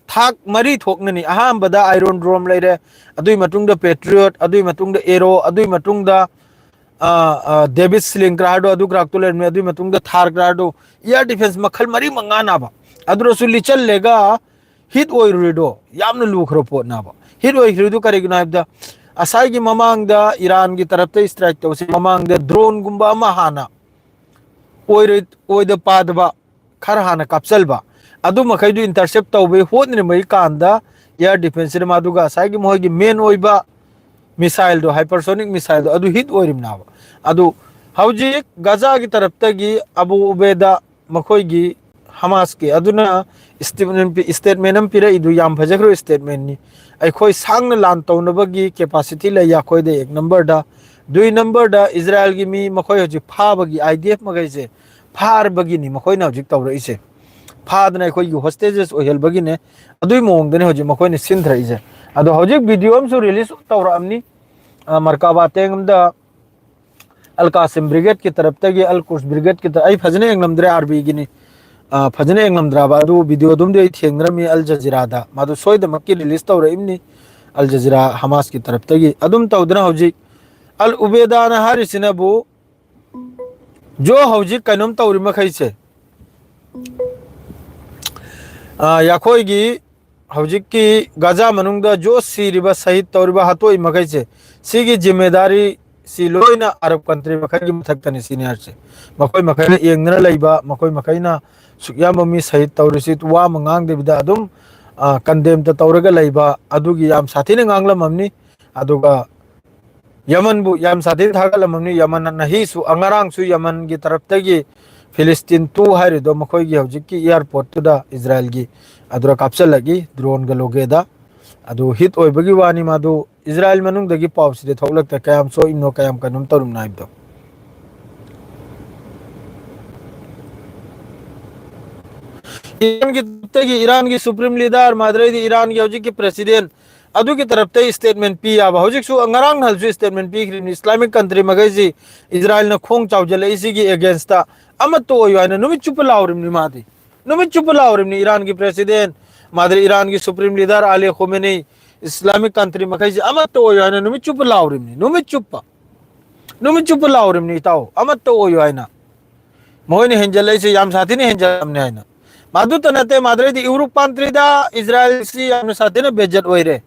ꯊꯥꯛ ꯃꯔꯤ ꯊꯣꯛꯅꯅꯤ꯫ ꯑꯍꯥꯟꯕꯗ ꯑꯥꯏꯔꯣꯟ ꯗ꯭ꯔꯣꯝ ꯂꯩꯔꯦ, ꯑꯗꯨꯒꯤ ꯃꯇꯨꯡꯗ ꯄꯦꯇ꯭ꯔꯤꯌꯣꯠ, ꯑꯗꯨꯒꯤ ꯃꯇꯨꯡꯗ ꯑꯦꯔꯣ, ꯑꯗꯨꯒꯤ ꯃꯇꯨꯡꯗ, ꯑ, ꯑ, ꯗꯦꯕꯤꯠ ꯁ꯭ꯂꯤꯡ ꯀ꯭ꯔꯥꯏꯗꯣ, ꯑꯗꯨ ꯀ꯭ꯔꯥꯛꯇꯣ ꯂꯩꯔꯝꯃꯤ, ꯑꯗꯨꯒꯤ ꯃꯇꯨꯡꯗ ꯊꯥꯔ ꯀ꯭ꯔꯥꯏꯗꯣ꯫ ꯑꯦꯌꯔ ꯗꯤꯐꯦꯟꯁ ꯃꯈꯜ ꯃꯔꯤ ꯃꯉꯥꯅꯥꯕ, ꯑꯗꯨꯗꯁꯨ ꯂꯤꯆꯜꯂꯦꯒ ꯍꯤꯠ ꯑꯣꯏꯔꯨꯔꯤꯗꯣ ꯌꯥꯝꯅ ꯂꯨꯈ꯭ꯔꯕ ꯄꯣꯠꯅꯦꯕ꯫ ꯍꯤꯠ ꯑꯣꯏꯈ꯭ꯔꯤꯗꯨ ꯀꯔꯤꯒꯤꯅꯣ ꯍꯥꯏꯕꯗ, ꯉꯁꯥꯏꯒꯤ ꯃꯃꯥꯡꯗ ꯏꯔꯥꯟꯒꯤ ꯇꯔꯞꯇ ꯏꯁꯇ꯭ꯔꯥꯏꯛ ꯇꯧꯁꯤ ꯃꯃꯥꯡꯗ ꯗ꯭ꯔꯣꯟꯒꯨꯝꯕ ꯑꯃ ꯍꯥꯟꯅ ꯑꯣꯏꯔꯣꯏ-, ꯑꯣꯏꯗ ꯄꯥꯗꯕ ꯈꯔ ꯍꯥꯟꯅ ꯀꯥꯞꯆꯜꯕ, ꯑꯗꯨ ꯃꯈꯩꯗꯨ ꯏꯟꯇꯔꯁꯦꯞ ꯇꯧꯕꯩ ꯍꯣꯠꯅꯔꯤꯉꯩ ꯀꯥꯟꯗ ꯑꯦꯌꯔ ꯗꯤꯐꯦꯟꯁꯁꯤꯅ ꯃꯗꯨꯒ ꯉꯁꯥꯏꯒꯤ ꯃꯈꯣꯏꯒꯤ ꯃꯦꯟ ꯑꯣꯏꯕ ꯃꯤꯁꯥꯏꯜꯗꯣ, ꯍꯥꯏꯄꯔꯁꯣꯅꯤꯛ ꯃꯤꯁꯥꯏꯜꯗꯣ ꯑꯗꯨ ꯍꯤꯠ ꯑꯣꯏꯔꯤꯕꯅꯦꯕ꯫ ꯑꯗꯨ ꯍꯧꯖꯤꯛ ꯒꯖꯥꯒꯤ ꯇꯔꯞꯇꯒꯤ ꯑꯕꯨ ꯎꯕꯦꯗ, ꯃꯈꯣꯏꯒꯤ ꯍꯃꯥꯁꯀꯤ ꯑꯗꯨꯅ ꯏꯁꯇꯦꯠꯃꯦꯟ ꯑꯃ ꯄꯤꯔꯛꯏꯗꯨ ꯌꯥꯝ ꯐꯖꯈ꯭ꯔꯕ ꯏꯁꯇꯦꯠꯃꯦꯟꯅꯤ꯫ ꯑꯩꯈꯣꯏ ꯁꯥꯡꯅ ꯂꯥꯟ ꯇꯧꯅꯕꯒꯤ ꯀꯦꯄꯥꯁꯤꯇꯤ ꯂꯩ ꯑꯩꯈꯣꯏꯗ, ꯑꯦꯛ ꯅꯝꯕꯔꯗ꯫ ꯗꯨꯏ ꯅꯝꯕꯔꯗ ꯏꯖꯔꯥꯏꯜꯒꯤ ꯃꯤ ꯃꯈꯣꯏ ꯍꯧꯖꯤꯛ ꯐꯥꯕꯒꯤ, ꯑꯥꯏ ꯗꯤ ꯑꯦꯐ ꯃꯈꯩꯁꯦ ꯐꯥꯔꯕꯒꯤꯅꯤ ꯃꯈꯣꯏꯅ ꯍꯧꯖꯤꯛ ꯇꯧꯔꯛꯏꯁꯦ꯫ ꯐꯥꯗꯅ ꯑꯩꯈꯣꯏꯒꯤ ꯍꯣꯁꯇꯦꯖꯦꯁ ꯑꯣꯏꯍꯜꯕꯒꯤꯅꯦ꯫ ꯑꯗꯨꯒꯤ ꯃꯑꯣꯡꯗꯅꯦ ꯍꯧꯖꯤꯛ ꯃꯈꯣꯏꯅ ꯁꯤꯟꯊꯔꯛꯏꯁꯦ꯫ ꯑꯗꯣ ꯍꯧꯖꯤꯛ ꯚꯤꯗꯤꯑꯣ ꯑꯃꯁꯨ ꯔꯤꯂꯤꯁ ꯇꯧꯔꯛꯑꯕꯅꯤ, ꯑ, ꯃꯔꯀꯥꯕꯥ ꯇꯦꯡ ꯑꯃꯗ ꯑꯜ ꯀꯥꯁꯤꯝ ꯕ꯭ꯔꯤꯒꯦꯗꯀꯤ ꯇꯔꯞꯇꯒꯤ, ꯑꯜ ꯀꯨꯁ ꯕ꯭ꯔꯤꯒꯦꯗꯀꯤ ꯇꯔ-, ꯑꯩ ꯐꯖꯅ ꯌꯦꯡꯂꯝꯗ꯭ꯔꯦ, ꯑꯥꯔꯕꯤꯒꯤꯅꯤ꯫ ꯑ, ꯐꯖꯅ ꯌꯦꯡꯂꯝꯗ꯭ꯔꯕ ꯑꯗꯨ ꯚꯤꯗꯤꯑꯣ ꯑꯗꯨꯝꯗꯤ ꯑꯩ ꯊꯦꯡꯅꯔꯝꯃꯤ ꯑꯜ ꯖꯖꯤꯔꯥꯗ꯫ ꯃꯗꯨ ꯁꯣꯏꯗꯃꯛꯀꯤ ꯔꯤꯂꯤꯁ ꯇꯧꯔꯛꯏꯕꯅꯤ ꯑꯜ ꯖꯖꯤꯔꯥ ꯍꯃꯥꯁꯀꯤ ꯇꯔꯞꯇꯒꯤ꯫ ꯑꯗꯨꯝ ꯇꯧꯗꯅ ꯍꯧꯖꯤꯛ ꯑꯜ ꯎꯕꯦꯗꯥꯅ ꯍꯥꯏꯔꯤꯁꯤꯅꯕꯨ ꯖꯣ ꯍꯧꯖꯤꯛ ꯀꯩꯅꯣꯝ ꯇꯧꯔꯤ ꯃꯈꯩꯁꯦ, ꯑ, ꯑꯩꯈꯣꯏꯒꯤ ꯍꯧꯖꯤꯛꯀꯤ ꯒꯖꯥ ꯃꯅꯨꯡꯗ ꯖꯣ ꯁꯤꯔꯤꯕ, ꯁꯍꯤꯗ ꯇꯧꯔꯤꯕ, ꯍꯥꯠꯇꯣꯛꯏ ꯃꯈꯩꯁꯦ, ꯁꯤꯒꯤ ꯖꯤꯝꯃꯦꯗꯥꯔꯤ ꯁꯤ ꯂꯣꯏꯅ ꯑꯔꯕ country ꯃꯈꯩꯒꯤ ꯃꯊꯛꯇꯅꯤ ꯁꯤꯅꯤ ꯍꯥꯏꯔꯤꯁꯦ꯫ ꯃꯈꯣꯏ ꯃꯈꯩꯅ ꯌꯦꯡꯗꯅ ꯂꯩꯕ, ꯃꯈꯣꯏ ꯃꯈꯩꯅ ꯁꯨꯛ ꯌꯥꯝꯕ ꯃꯤ ꯁꯍꯤꯗ ꯇꯧꯔꯤꯁꯤ ꯋꯥ ꯑꯃ ꯉꯥꯡꯗꯕꯤꯗ ꯑꯗꯨꯝ, ꯑ, condemn ꯇ ꯇꯧꯔꯒ ꯂꯩꯕ ꯑꯗꯨꯒꯤ ꯌꯥꯝ ꯁꯥꯊꯤꯅ ꯉꯥꯡꯂꯝꯃꯝꯅꯤ꯫ ꯑꯗꯨꯒ ꯌꯃꯟꯕꯨ ꯌꯥꯝ ꯁꯥꯊꯤꯅ ꯊꯥꯒꯠꯂꯝꯃꯝꯅꯤ꯫ ꯌꯃꯟ ꯅꯍꯤꯁꯨ, ꯉꯔꯥꯡꯁꯨ ꯌꯃꯟꯒꯤ ꯇꯔꯞꯇꯒꯤ ꯐꯤꯂꯤꯁꯇꯤꯟ ꯇꯨ ꯍꯥꯏꯔꯤꯗꯣ ꯃꯈꯣꯏꯒꯤ ꯍꯧꯖꯤꯛꯀꯤ airport ꯇꯨꯗ ꯏꯖꯔꯥꯏꯜꯒꯤ ꯑꯗꯨꯗ ꯀꯥꯞꯁꯤꯜꯂꯛꯏ drone ꯒ ꯂꯣꯒꯦꯗ꯫ ꯑꯗꯨ hit ꯑꯣꯏꯕꯒꯤ ꯋꯥꯅꯤ, ꯃꯥꯗꯨ ꯏꯖꯔꯥꯏꯜ ꯃꯅꯨꯡꯗꯒꯤ ꯄꯥꯎꯁꯤꯗꯤ ꯊꯣꯛꯂꯛꯇ꯭ꯔꯦ, ꯀꯌꯥꯝ ꯁꯣꯛꯏꯕꯅꯣ, ꯀꯌꯥꯝ ꯀꯩꯅꯣꯝ ꯇꯧꯔꯤꯕꯅꯣ ꯍꯥꯏꯕꯗꯣ꯫ ꯏꯔꯥꯟꯒꯤ ꯇꯒꯤ ꯏꯔꯥꯟꯒꯤ supreme leader ꯃꯥꯗ꯭ꯔꯩꯗꯤ ꯏꯔꯥꯟꯒꯤ ꯍꯧꯖꯤꯛꯀꯤ president ꯑꯗꯨꯒꯤ ꯇꯔꯞꯇ statement ꯄꯤ ꯌꯥꯕ꯫ ꯍꯧꯖꯤꯛꯁꯨ ꯉꯔꯥꯡ ꯅꯍꯥꯟꯁꯨ statement ꯄꯤꯈ꯭ꯔꯤꯕꯅꯤ, Islamic country ꯃꯈꯩꯁꯤ ꯏꯖꯔꯥꯏꯜꯅ ꯈꯣꯡ ꯆꯥꯎꯖꯜꯂꯛꯏꯁꯤꯒꯤ against ꯇ ꯑꯃꯠꯇ ꯑꯣꯏꯌꯨ ꯍꯥꯏꯅ ꯅꯨꯃꯤꯠ ꯆꯨꯞꯄ ꯂꯥꯎꯔꯤꯕꯅꯤ ꯃꯥꯗꯤ꯫ ꯅꯨꯃꯤꯠ ꯆꯨꯞꯄ ꯂꯥꯎꯔꯤꯕꯅꯤ ꯏꯔꯥꯟꯒꯤ president, ꯃꯥꯗ꯭ꯔꯤ ꯏꯔꯥꯟꯒꯤ supreme leader ꯑꯂꯤ ꯈꯣꯃꯦꯅꯤ, Islamic country ꯃꯈꯩꯁꯤ ꯑꯃꯠꯇ ꯑꯣꯏꯌꯨ ꯍꯥꯏꯅ ꯅꯨꯃꯤꯠ ꯆꯨꯞꯄ ꯂꯥꯎꯔꯤꯕꯅꯤ꯫ ꯅꯨꯃꯤꯠ ꯆꯨꯞꯄ꯫ ꯅꯨꯃꯤꯠ ꯆꯨꯞꯄ ꯂꯥꯎꯔꯤꯕꯅꯤ ꯏꯇꯥꯎ, ꯑꯃꯠꯇ ꯑꯣꯏꯌꯨ ꯍꯥꯏꯅ꯫ ꯃꯈꯣꯏꯅ ꯍꯦꯟꯖꯜꯂꯛꯏꯁꯦ ꯌꯥꯝ ꯁꯥꯊꯤꯅ ꯍꯦꯟꯖꯜꯂꯝꯅꯤ ꯍꯥꯏꯅ꯫ ꯃꯗꯨꯇ ꯅꯠꯇꯦ, ꯃꯥꯗ꯭ꯔꯩꯗꯤ Europe country ꯗ ꯏꯖꯔꯥꯏꯜꯁꯤ ꯌꯥꯝꯅ ꯁꯥꯊꯤꯅ ꯕꯦꯖꯠ ꯑꯣꯏꯔꯦ꯫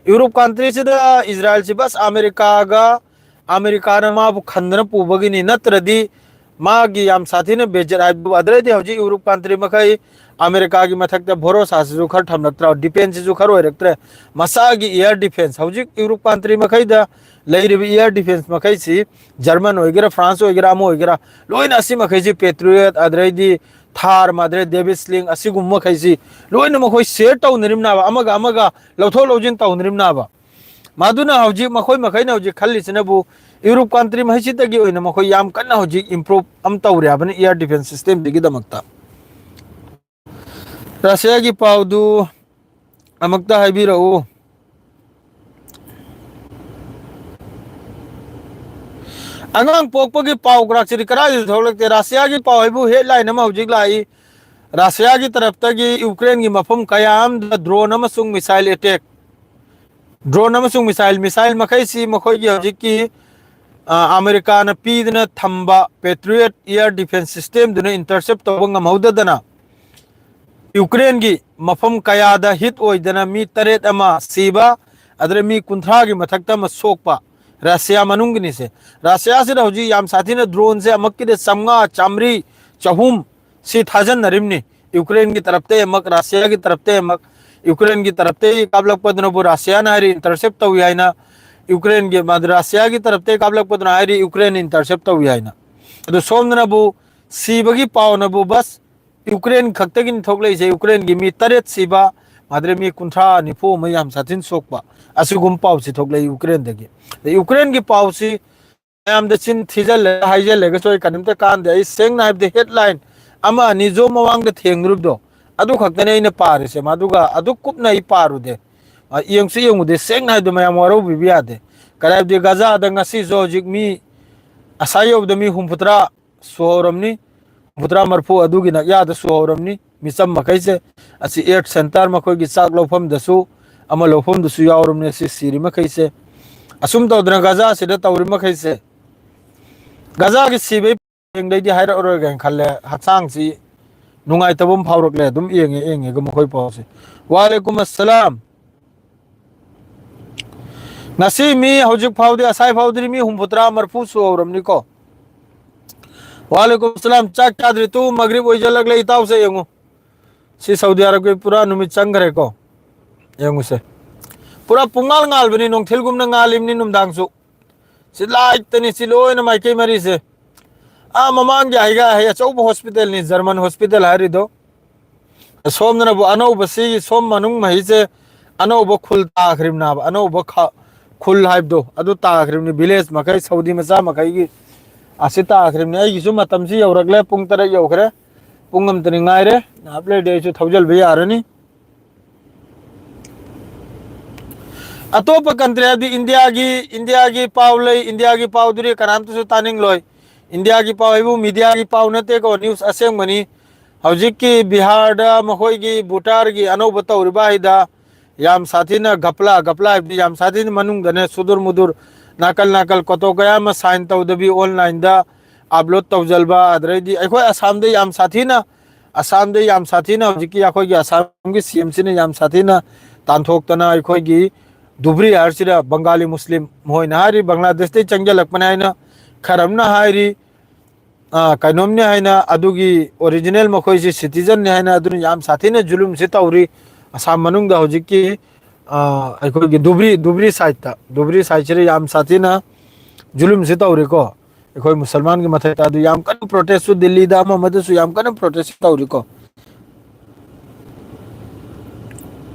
Europe country ꯁꯤꯗ ꯏꯖꯔꯥꯏꯜꯁꯤ ꯕꯁ ꯑꯃꯦꯔꯤꯀꯥꯒ, ꯑꯃꯦꯔꯤꯀꯥꯅ ꯃꯥꯕꯨ ꯈꯟꯗꯅ ꯄꯨꯕꯒꯤꯅꯤ, ꯅꯠꯇ꯭ꯔꯗꯤ ꯃꯥꯒꯤ ꯌꯥꯝ ꯁꯥꯊꯤꯅ ꯕꯦꯖꯠ ꯍꯥꯏꯕꯗꯨ ꯑꯗꯨꯗꯩꯗꯤ ꯍꯧꯖꯤꯛ Europe country ꯃꯈꯩ ꯑꯃꯦꯔꯤꯀꯥꯒꯤ ꯃꯊꯛꯇ ꯚꯣꯔꯣꯁꯥꯁꯤꯁꯨ ꯈꯔ ꯊꯝꯂꯛꯇ꯭ꯔꯣ, defence ꯁꯤꯁꯨ ꯈꯔ ꯑꯣꯏꯔꯛꯇ꯭ꯔꯦ꯫ ꯃꯁꯥꯒꯤ air defence, ꯍꯧꯖꯤꯛ Europe country ꯃꯈꯩꯗ ꯂꯩꯔꯤꯕ air defence ꯃꯈꯩꯁꯤ, German ꯑꯣꯏꯒꯦꯔꯥ, France ꯑꯣꯏꯒꯦꯔꯥ, ꯑꯃ ꯑꯣꯏꯒꯦꯔꯥ, ꯂꯣꯏꯅ ꯑꯁꯤ ꯃꯈꯩꯁꯤ Patriot, ꯑꯗꯩꯗꯤ ꯊꯥꯔ, ꯃꯥꯗ꯭ꯔꯦ, David's Sling, ꯑꯁꯤꯒꯨꯝꯕ ꯃꯈꯩꯁꯤ ꯂꯣꯏꯅ ꯃꯈꯣꯏ share ꯇꯧꯅꯔꯤꯕꯅꯦꯕ, ꯑꯃꯒ ꯑꯃꯒ ꯂꯧꯊꯣꯛ ꯂꯧꯁꯤꯟ ꯇꯧꯅꯔꯤꯕꯅꯦꯕ꯫ ꯃꯗꯨꯅ ꯍꯧꯖꯤꯛ ꯃꯈꯣꯏ ꯃꯈꯩꯅ ꯍꯧꯖꯤꯛ ꯈꯜꯂꯤꯁꯤꯅꯕꯨ Europe country ꯃꯈꯩꯁꯤꯗꯒꯤ ꯑꯣꯏꯅ ꯃꯈꯣꯏ ꯌꯥꯝ ꯀꯟꯅ ꯍꯧꯖꯤꯛ improve ꯑꯃ ꯇꯧꯔꯦ ꯍꯥꯏꯕꯅꯤ air defence system ꯗꯒꯤꯗꯃꯛꯇ꯫ ꯔꯁꯤꯌꯥꯒꯤ ꯄꯥꯎꯗꯨ ꯑꯃꯨꯛꯇ ꯍꯥꯏꯕꯤꯔꯛꯎ꯫ ꯑꯉꯥꯡ ꯄꯣꯛꯄꯒꯤ ꯄꯥꯎ ꯀꯔꯥꯛꯁꯤꯗꯤ ꯀꯗꯥꯏꯗꯁꯨ ꯊꯣꯛꯂꯛꯇꯦ꯫ ꯔꯁꯤꯌꯥꯒꯤ ꯄꯥꯎ ꯍꯥꯏꯕꯨ headline ꯑꯃ ꯍꯧꯖꯤꯛ ꯂꯥꯛꯏ, ꯔꯁꯤꯌꯥꯒꯤ ꯇꯔꯞꯇꯒꯤ ꯌꯨꯀ꯭ꯔꯦꯟꯒꯤ ꯃꯐꯝ ꯀꯌꯥ ꯑꯃꯗ drone ꯑꯃꯁꯨꯡ missile attack꯫ Drone ꯑꯃꯁꯨꯡ missile, missile ꯃꯈꯩꯁꯤ ꯃꯈꯣꯏꯒꯤ ꯍꯧꯖꯤꯛꯀꯤ, ꯑ, ꯑꯃꯦꯔꯤꯀꯥꯅ ꯄꯤꯗꯨꯅ ꯊꯝꯕ Patriot air defence system ꯗꯨꯅ intercept ꯇꯧꯕ ꯉꯝꯍꯧꯗꯗꯅ ꯌꯨꯀ꯭ꯔꯦꯟꯒꯤ ꯃꯐꯝ ꯀꯌꯥꯗ hit ꯑꯣꯏꯗꯅ ꯃꯤ ꯇꯔꯦꯠ ꯑꯃ ꯁꯤꯕ, ꯑꯗꯨꯗ ꯃꯤ ꯀꯨꯟꯊ꯭ꯔꯥꯒꯤ ꯃꯊꯛꯇ ꯑꯃ ꯁꯣꯛꯄ, ꯔꯁꯤꯌꯥ ꯃꯅꯨꯡꯒꯤꯅꯤꯁꯦ꯫ ꯔꯁꯤꯌꯥꯁꯤꯗ ꯍꯧꯖꯤꯛ ꯌꯥꯝ ꯁꯥꯊꯤꯅ ꯗ꯭ꯔꯣꯟꯁꯦ ꯑꯃꯛꯀꯤꯗ ꯆꯥꯝꯃꯉꯥ, ꯆꯥꯝꯃꯔꯤ, ꯆꯍꯨꯝ ꯁꯤ ꯊꯥꯖꯟꯅꯔꯤꯕꯅꯤ꯫ ꯌꯨꯀ꯭ꯔꯦꯟꯒꯤ ꯇꯔꯞꯇꯩ ꯑꯃꯛ, ꯔꯁꯤꯌꯥꯒꯤ ꯇꯔꯞꯇꯩ ꯑꯃꯛ꯫ ꯌꯨꯀ꯭ꯔꯦꯟꯒꯤ ꯇꯔꯞꯇꯩ ꯀꯥꯞꯂꯛꯄꯗꯨꯅꯕꯨ ꯔꯁꯤꯌꯥꯅ ꯍꯥꯏꯔꯤ intercept ꯇꯧꯏ ꯍꯥꯏꯅ, ꯌꯨꯀ꯭ꯔꯦꯟꯒꯤ, ꯃꯥꯗꯤ ꯔꯁꯤꯌꯥꯒꯤ ꯇꯔꯞꯇꯩ ꯀꯥꯞꯂꯛꯄꯗꯨꯅ ꯍꯥꯏꯔꯤ ꯌꯨꯀ꯭ꯔꯦꯟ intercept ꯇꯧꯏ ꯍꯥꯏꯅ꯫ ꯑꯗꯨ ꯁꯣꯝꯗꯅꯕꯨ ꯁꯤꯕꯒꯤ ꯄꯥꯎꯅꯕꯨ ꯕꯁ ꯌꯨꯀ꯭ꯔꯦꯟ ꯈꯛꯇꯒꯤꯅꯤ ꯊꯣꯛꯂꯛꯏꯁꯦ꯫ ꯌꯨꯀ꯭ꯔꯦꯟꯒꯤ ꯃꯤ ꯇꯔꯦꯠ ꯁꯤꯕ, ꯃꯥꯗ꯭ꯔꯦ ꯃꯤ ꯀꯨꯟꯊ꯭ꯔꯥ ꯅꯤꯐꯨ ꯑꯃ ꯌꯥꯝ ꯁꯥꯊꯤꯅ ꯁꯣꯛꯄ, ꯑꯁꯤꯒꯨꯝꯕ ꯄꯥꯎꯁꯤ ꯊꯣꯛꯂꯛꯏ ꯌꯨꯀ꯭ꯔꯦꯟꯗꯒꯤ꯫ ꯑꯗ ꯌꯨꯀ꯭ꯔꯦꯟꯒꯤ ꯄꯥꯎꯁꯤ ꯃꯌꯥꯝꯗ ꯆꯤꯟ ꯊꯤꯖꯤꯜꯂꯦ ꯍꯥꯏꯖꯤꯜꯂꯦꯒꯁꯨ ꯑꯩ ꯀꯔꯤꯝꯇ ꯀꯥꯟꯗꯦ꯫ ꯑꯩ ꯁꯦꯡꯅ ꯍꯥꯏꯕꯗ headline ꯑꯃ ꯑꯅꯤ ꯖꯣ ꯃꯃꯥꯡꯗ ꯊꯦꯡꯂꯨꯕꯗꯣ ꯑꯗꯨ ꯈꯛꯇꯅꯦ ꯑꯩꯅ ꯄꯥꯔꯤꯁꯦ꯫ ꯃꯗꯨꯒ ꯑꯗꯨ ꯀꯨꯞꯅ ꯑꯩ ꯄꯥꯔꯨꯗꯦ꯫ ꯑ, ꯌꯦꯡꯁꯨ ꯌꯦꯡꯉꯨꯗꯦ꯫ ꯁꯦꯡꯅ ꯍꯥꯏꯕꯗ ꯃꯌꯥꯝ ꯋꯥꯔꯧꯕꯤꯕ ꯌꯥꯗꯦ꯫ ꯀꯔꯤ ꯍꯥꯏꯕꯗꯤ ꯒꯖꯥꯗ ꯉꯁꯤꯁꯨ ꯍꯧꯖꯤꯛ ꯃꯤ ꯑꯁꯥ ꯌꯧꯕꯗ ꯃꯤ ꯍꯨꯝꯐꯨꯇꯔꯥ ꯁꯨꯍꯧꯔꯝꯅꯤ꯫ ꯍꯨꯝꯐꯨꯇꯔꯥ ꯃꯔꯐꯨ ꯑꯗꯨꯒꯤ ꯅꯛꯌꯥꯗ ꯁꯨꯍꯧꯔꯝꯅꯤ꯫ ꯃꯤꯆꯝ ꯃꯈꯩꯁꯦ ꯑꯁꯤ aid centre, ꯃꯈꯣꯏꯒꯤ ꯆꯥꯛ ꯂꯧꯐꯝꯗꯁꯨ, ꯑꯃ ꯂꯧꯐꯝꯗꯁꯨ ꯌꯥꯎꯔꯝꯅꯤ꯫ ꯑꯁꯤ ꯁꯤꯔꯤ ꯃꯈꯩꯁꯦ ꯑꯁꯨꯝ ꯇꯧꯗꯅ ꯒꯖꯥꯁꯤꯗ ꯇꯧꯔꯤ ꯃꯈꯩꯁꯦ, ꯒꯖꯥꯒꯤ ꯁꯤꯕꯩ ꯄꯔꯦꯡꯗꯩꯗꯤ ꯍꯥꯏꯔꯛꯑꯔꯣꯏꯒꯦꯅ ꯈꯜꯂꯦ꯫ ꯍꯛꯆꯥꯡꯁꯤ ꯅꯨꯡꯉꯥꯏꯇꯕ ꯑꯃ ꯐꯥꯎꯔꯛꯂꯦ ꯑꯗꯨꯝ ꯌꯦꯡꯉꯦ ꯌꯦꯡꯉꯦꯒ ꯃꯈꯣꯏ ꯄꯥꯎꯁꯦ꯫ ꯋꯥꯂꯦꯀꯨꯝ ꯑꯁꯂꯥꯝ꯫ ꯉꯁꯤ ꯃꯤ ꯍꯧꯖꯤꯛ ꯐꯥꯎꯗꯤ, ꯉꯁꯥꯏ ꯐꯥꯎꯗꯤ ꯃꯤ ꯍꯨꯝꯐꯨꯇꯔꯥ ꯃꯔꯐꯨ ꯁꯨꯍꯧꯔꯝꯅꯤꯀꯣ꯫ ꯋꯥꯂꯦꯀꯨꯝ ꯑꯁꯂꯥꯝ꯫ ꯆꯥꯛ ꯆꯥꯗ꯭ꯔꯤ, ꯇꯨ ꯃꯒ꯭ꯔꯤꯕ ꯑꯣꯏꯁꯤꯜꯂꯛꯂꯦ ꯏꯇꯥꯎꯁꯦ ꯌꯦꯡꯉꯨ꯫ ꯁꯤ ꯁꯥꯎꯗꯤ ꯑꯔꯕꯀꯤ ꯄꯨꯔꯥ ꯅꯨꯃꯤꯠ ꯆꯪꯈ꯭ꯔꯦꯀꯣ꯫ ꯌꯦꯡꯉꯨꯁꯦ, ꯄꯨꯔꯥ ꯄꯨꯡꯉꯥꯜ ꯉꯥꯜꯕꯅꯤ, ꯅꯨꯡꯊꯤꯜꯒꯨꯝꯅ ꯉꯥꯜꯂꯤꯕꯅꯤ ꯅꯨꯡꯗꯥꯡꯁꯨ꯫ ꯁꯤ ꯂꯥꯏꯠꯇꯅꯤ ꯁꯤ ꯂꯣꯏꯅ ꯃꯥꯏꯀꯩ ꯃꯔꯤꯁꯦ꯫ ꯑꯥ ꯃꯃꯥꯡꯒꯤ ꯍꯩꯒꯥ ꯍꯩ ꯑꯆꯧꯕ hospitalꯅꯤ, German hospital ꯍꯥꯏꯔꯤꯗꯣ꯫ ꯁꯣꯝꯗꯅꯕꯨ ꯑꯅꯧꯕ, ꯁꯤꯒꯤ ꯁꯣꯝ ꯃꯅꯨꯡ ꯃꯍꯩꯁꯦ ꯑꯅꯧꯕ ꯈꯨꯜ ꯇꯥꯈ꯭ꯔꯤꯕꯅꯦꯕ꯫ ꯑꯅꯧꯕ ꯈ-, ꯈꯨꯜ ꯍꯥꯏꯕꯗꯣ ꯑꯗꯨ ꯇꯥꯈ꯭ꯔꯤꯕꯅꯤ, village ꯃꯈꯩ, ꯁꯥꯎꯗꯤ ꯃꯆꯥ ꯃꯈꯩꯒꯤ ꯑꯁꯤ ꯇꯥꯈ꯭ꯔꯤꯕꯅꯤ꯫ ꯑꯩꯒꯤꯁꯨ ꯃꯇꯝꯁꯤ ꯌꯧꯔꯛꯂꯦ, ꯄꯨꯡ ꯇꯔꯦꯠ ꯌꯧꯈ꯭ꯔꯦ꯫ ꯄꯨꯡ ꯑꯃꯇꯅꯤ ꯉꯥꯏꯔꯦ꯫ ꯉꯥꯏꯍꯥꯛ ꯂꯩꯔꯗꯤ ꯑꯩꯁꯨ ꯊꯧꯖꯤꯜꯕ ꯌꯥꯔꯅꯤ꯫ ꯑꯇꯣꯞꯄ country ꯍꯥꯏꯕꯗꯤ ꯏꯟꯗꯤꯌꯥꯒꯤ, ꯏꯟꯗꯤꯌꯥꯒꯤ ꯄꯥꯎ ꯂꯩ꯫ ꯏꯟꯗꯤꯌꯥꯒꯤ ꯄꯥꯎꯗꯨꯗꯤ ꯀꯅꯥꯝꯇꯁꯨ ꯇꯥꯅꯤꯡꯂꯣꯏ꯫ ꯏꯟꯗꯤꯌꯥꯒꯤ ꯄꯥꯎ ꯍꯥꯏꯕꯨ mediaꯒꯤ ꯄꯥꯎ ꯅꯠꯇꯦꯀꯣ, news ꯑꯁꯦꯡꯕꯅꯤ꯫ ꯍꯧꯖꯤꯛꯀꯤ ꯕꯤꯍꯥꯔꯗ ꯃꯈꯣꯏꯒꯤ ꯚꯣꯇꯔꯒꯤ ꯑꯅꯧꯕ ꯇꯧꯔꯤꯕ ꯍꯥꯏꯗ ꯌꯥꯝ ꯁꯥꯊꯤꯅ ꯒꯄ꯭ꯂꯥ, ꯒꯄ꯭ꯂꯥ ꯍꯥꯏꯕꯗꯤ ꯌꯥꯝ ꯁꯥꯊꯤꯅ ꯃꯅꯨꯡꯗꯅꯦ, ꯁꯨꯗꯨꯔ ꯃꯨꯗꯨꯔ, ꯅꯥꯀꯜ ꯅꯥꯀꯜ ꯀꯣꯇꯣ ꯀꯌꯥ ꯑꯃ sign ꯇꯧꯗꯕꯤ onlineꯗ upload ꯇꯧꯁꯤꯟꯕ, ꯑꯗꯨꯗꯩꯗꯤ ꯑꯩꯈꯣꯏ ꯑꯁꯥꯝꯗ ꯌꯥꯝ ꯁꯥꯊꯤꯅ, ꯑꯁꯥꯝꯗ ꯌꯥꯝ ꯁꯥꯊꯤꯅ ꯍꯧꯖꯤꯛꯀꯤ ꯑꯩꯈꯣꯏꯒꯤ ꯑꯁꯥꯝꯒꯤ CMꯁꯤꯅ ꯌꯥꯝ ꯁꯥꯊꯤꯅ ꯇꯥꯟꯊꯣꯛꯇꯅ ꯑꯩꯈꯣꯏꯒꯤ ꯙꯨꯕ꯭ꯔꯤ ꯍꯥꯏꯔꯁꯤꯔ, ꯕꯪꯒꯥꯂꯤ ꯃꯨꯁꯂꯤꯝ ꯃꯈꯣꯏꯅ ꯍꯥꯏꯔꯤ, ꯕꯪꯒ꯭ꯂꯥꯗꯦꯁꯇꯩ ꯆꯪꯁꯤꯜꯂꯛꯄꯅꯦ ꯍꯥꯏꯅ, ꯈꯔ ꯑꯃꯅ ꯍꯥꯏꯔꯤ, ꯑ, ꯀꯩꯅꯣꯝꯅꯤ ꯍꯥꯏꯅ, ꯑꯗꯨꯒꯤ original ꯃꯈꯣꯏꯁꯤ citizenꯅꯤ ꯍꯥꯏꯅ, ꯑꯗꯨꯅ ꯌꯥꯝ ꯁꯥꯊꯤꯅ ꯖꯨꯂꯨꯝꯁꯤ ꯇꯧꯔꯤ꯫ ꯑꯁꯥꯝ ꯃꯅꯨꯡꯗ ꯍꯧꯖꯤꯛꯀꯤ, ꯑ, ꯑꯩꯈꯣꯏꯒꯤ ꯙꯨꯕ꯭ꯔꯤ, ꯙꯨꯕ꯭ꯔꯤ sideꯇ, ꯙꯨꯕ꯭ꯔꯤ sideꯁꯤꯗ ꯌꯥꯝ ꯁꯥꯊꯤꯅ ꯖꯨꯂꯨꯝꯁꯤ ꯇꯧꯔꯤꯀꯣ꯫ ꯑꯩꯈꯣꯏ ꯃꯨꯁꯜꯃꯥꯟꯒꯤ ꯃꯊꯛꯇ ꯑꯗꯨ ꯌꯥꯝ ꯀꯟꯅ protestꯁꯨ, ꯗꯤꯜꯂꯤꯗ ꯑꯃ ꯑꯃꯗꯁꯨ ꯌꯥꯝ ꯀꯟꯅ protest ꯇꯧꯔꯤꯀꯣ꯫